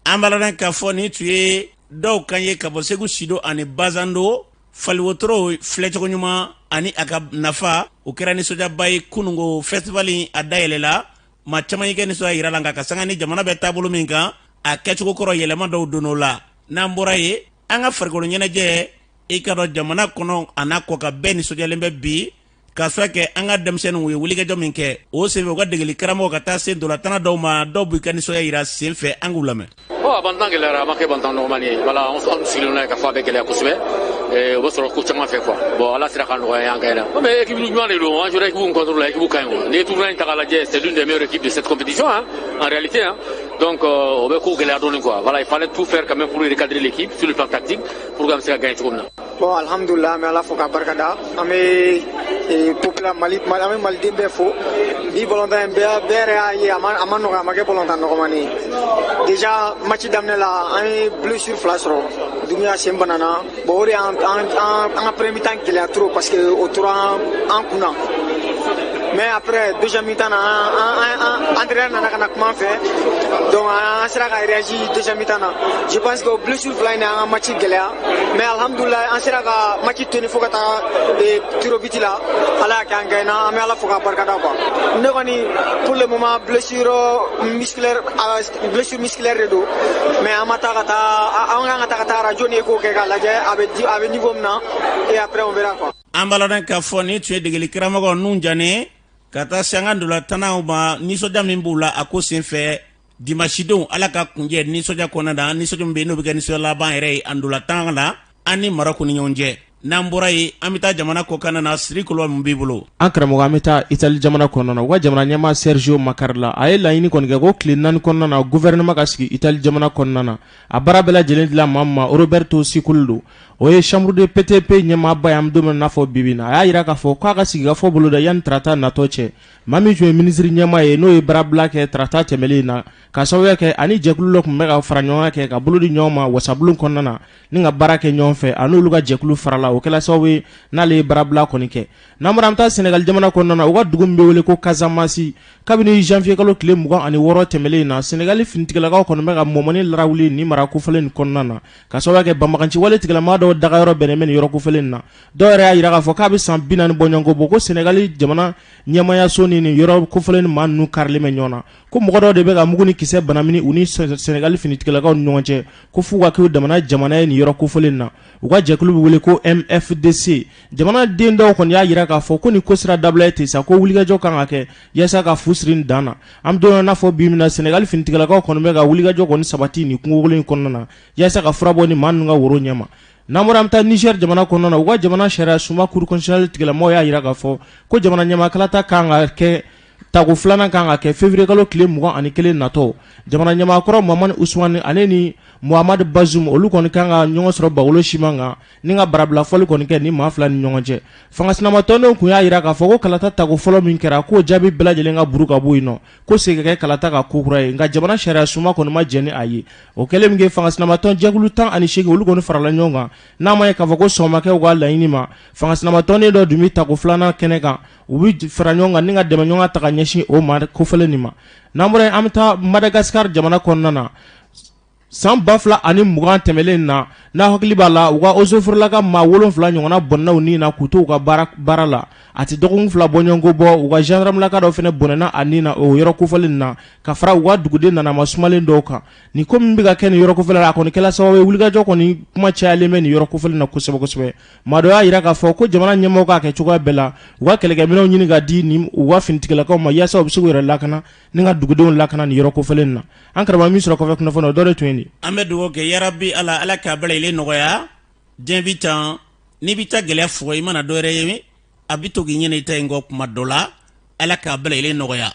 An b'a ladɔn k'a fɔ nin tun ye dɔw kan ye ka bɔ Segu Sido ani Bazando. Faliwotoro filɛcogo ɲuman ani a ka nafa, o kɛra nisɔndiyaba ye kununko festival a dayɛlɛla. Maa caman y'i kɛ nisɔndiya yira la, nka ka sanga ni jamana bɛ taabolo min kan, a kɛcogo kɔrɔ, yɛlɛma dɔw donn'o la. N'an bɔra yen, an ka farikolo ɲɛnajɛ, i ka dɔn jamana kɔnɔ a n'a kɔkan, bɛɛ nisɔndiyalen bɛ bi ka sababu kɛ an ka denmisɛnninw ye wulikajɔ min kɛ o senfɛ. U ka degeli karamɔgɔ ka taa se ntolatana dɔw ma, dɔw b'u ka nisɔndiya yira sen fɛ, an k'u lamɛn. Bon, a bantan gɛlɛyara, a ma kɛ bantan nɔgɔmani ye. Voilà, an sigilen n'a ye k'a fɔ a bɛ gɛlɛya kosɛbɛ. O bɛ sɔrɔ ko caman fɛ quoi. Bon, Ala sera ka nɔgɔya an ka. Mais équipe ɲuman de don, an jouera équipe contre la, équipe ka ɲi quoi. N'i ye tournoi in ta k'a lajɛ, c'est l'une des meilleures équipes de cette compétition, hein, en réalité, hein. Donc o bɛ ko gɛlɛya dɔɔni quoi. Voilà, il fallait tout faire quand même pour recadrer l'équipe sur le plan tactique pour que an bɛ se ka gagner cogo min na. Bon, alhamdulillah, an bɛ Ala fo k'a barikada. An bɛ popula Mali, an bɛ maliden bɛɛ fo. Bi balontan in, bɛɛ bɛɛ yɛrɛ y'a ye, a ma nɔgɔn, a ma kɛ balontan nɔgɔmani ye. Déjà match daminɛ la, an ye blessure fila sɔrɔ. Doumbia sen banana. Bon, o de y'an an an ka premier mi-temps gɛlɛya trop, parce que o tora an kun na. Mais après deuxième mi-temps na, an entraîneur nana ka na kuma an fɛ, donc an sera ka réagir deuxième mi-temps na. Je pense que blessure fila in de y'an ka match gɛlɛya, mais alhamdulillah, an sera ka match tenir fo ka taa tir au but la. Ala y'a kɛ an gagné, an bɛ Ala fo k'a barikada quoi. Ne kɔni, pour le moment, blessure musculaire de don, mais an ma taa ka taa, an kan ka taa ka taa radio ni écho kɛ k'a lajɛ a bɛ di, a bɛ niveau min na, et après on verra quoi. An b'a ladɔn k'a fɔ nin tun ye degeli karamɔgɔ nun Jane ka taa se an ka ntolatanaw ma, nisɔndiya min b'u la a ko senfɛ dimasidenw. Ala ka kunjɛ nisɔndiya kɔnɔna na, nisɔndiya min bɛ yen n'o bɛ kɛ nisɔndiya laban yɛrɛ ye a ntolatan na an ni Marɔku ni ɲɔgɔn cɛ. N'an bɔra yen, an bɛ taa jamana kɔkan na. Siri Koloba, mun b'i bolo? An karamɔgɔ, an bɛ taa Itali jamana kɔnɔna na. U ka jamana ɲɛmaa Sergio Mattarella, a ye laɲini kɔni kɛ ko tile 4 kɔnɔna na, gouvernement ka sigi Itali jamana kɔnɔna na. A baara bɛɛ lajɛlen dila maa min ma, Roberto Sicoli don. O ye chambre de BTP ɲɛmaaba ye an bɛ don min na i n'a fɔ bi bi in na. A y'a jira k'a fɔ k'a ka sigikafɔ boloda yanni tarata natɔ cɛ. Maa min tun ye minisiri ɲɛmaa ye n'o ye baarabila kɛ tarata tɛmɛlen in na, k'a sababuya kɛ ani jɛkulu dɔ tun bɛ ka fara ɲɔgɔn kan kɛ ka bolo di ɲɔgɔn ma wasabulon kɔnɔna na ni ka baara kɛ ɲɔgɔn fɛ, a n'olu ka jɛkulu farala, o kɛla sababu ye n'ale ye baarabila kɔni kɛ. N'an bɔra an bɛ taa Senegali jamana kɔnɔna na, u ka dugu min bɛ wele ko Casamance, kabini janvier kalo tile 26 tɛmɛlen in na, Senegali finitigilakaw kɔni bɛ ka mɔmɔni larawuli nin mara kofɔlen nin kɔnɔna na, ka sababu kɛ banbaganciwale tigilamaa dɔw dagayɔrɔ bɛnnen bɛ nin yɔrɔ kofɔlen in na. Dɔw yɛrɛ y'a jira k'a fɔ k'a bɛ san 40 bɔɲɔgɔnko bɔ ko Senegali jamana ɲɛmaayaso ni nin yɔrɔ kofɔlen maa ninnu karilen bɛ ɲɔgɔn na, ko mɔgɔ dɔw de bɛ ka mugu ni kisɛ banamini u ni Senegali finitigilakaw ni ɲɔgɔn cɛ, ko f'u ka kɛ jamana jamana ye nin yɔrɔ kofɔlen na. U ka jɛkulu bɛ wele ko MFDC. Jamanaden dɔw kɔni y'a jira k'a fɔ ko nin ko sera dabila ye ten sa, ko wulikajɔ kan ka kɛ yaasa ka fu siri nin dan na. An bɛ don min na i n'a fɔ bi min na, Senegali finitigilakaw kɔni bɛ ka wulikajɔ kɔni sabati nin kungokolon in kɔnɔna na yaasa ka fura bɔ nin maa ninnu ka woro ɲɛma. N'an bɔra an bɛ taa Niger jamana kɔnɔna na, u ka jamana sariya sunba cour constitutionnelle tigilamɔgɔw y'a jira k'a fɔ ko jamana ɲɛmaa kalata kan ka kɛ tako filanan kan ka kɛ février kalo tile 21 natɔ. Jamana ɲɛmaa kɔrɔ Mahamani Usumani ale ni Mohamed Bazoum olu kɔni kan ka ɲɔgɔn sɔrɔ bagolo siman kan ni ka barabila fɔli kɔni kɛ ni maa fila ni ɲɔgɔn cɛ. Fanga sinamatɔndenw tun y'a jira k'a fɔ ko kalata tako fɔlɔ min kɛra k'o jaabi bɛɛ lajɛlen ka buru ka bɔ yen nɔ, ko segin ka kɛ kalata kan kokura ye, nka jamana sariya sunba kɔni ma jɛn ni a ye. O kɛlen min kɛ, fanga sinamatɔn jɛkulu 18 olu kɔni farala ɲɔgɔn kan, n'a ma ye k'a fɔ ko sɔn ma kɛ u ka laɲini ma. Fanga sinamatɔnden dɔ dun bɛ tako filanan kɛnɛ kan, u bɛ fara ɲɔgɔn kan ni ka dɛmɛ ɲɔgɔn ta ka ɲɛsin o maa kofɔlen nin ma. N'an bɔra yen, an bɛ taa Madagascar jamana kɔnɔna na. San 2020 tɛmɛlen na, n'a hakili b'a la, u ka eaux et forêts la ka maa 7 ɲɔgɔnna bɔnɛna u ni na k'u to u ka baara la. A tɛ dɔgɔkun 2 bɔɲɔgɔnko bɔ, u ka gendarme laka dɔ fana bɔnɛna a ni na o yɔrɔ kofɔlen na, ka fara u ka duguden nanama sumalen dɔw kan. Nin ko min bɛ ka kɛ nin yɔrɔ kofɔlen la, a kɔni kɛla sababu ye wulikajɔ kɔni kuma cayalen bɛ nin yɔrɔ kofɔlen na kosɛbɛ kosɛbɛ. Maa dɔ y'a jira k'a fɔ ko jamana ɲɛmɔgɔw k'a kɛ cogoya bɛɛ la u ka kɛlɛkɛminɛnw ɲini ka di ni u ka finitigilakaw ma, yaasa u bɛ se k'u yɛrɛ lakana ni ka dugudenw lakana nin yɔrɔ kofɔlen na. An karamɔgɔ min sɔrɔ kɔfɛ kunnafoni o dɔ de tun ye nin. An bɛ dugawu kɛ yarabi Ala, Ala k'a bɛɛ lajɛlen nɔgɔya. Diɲɛ bi tan, n'i b'i ta gɛlɛya fɔ i mana dɔ wɛrɛ ye, a bɛ to k'i ɲinɛ i ta in kɔ kuma dɔ la. Ala k'a bɛɛ lajɛlen nɔgɔya.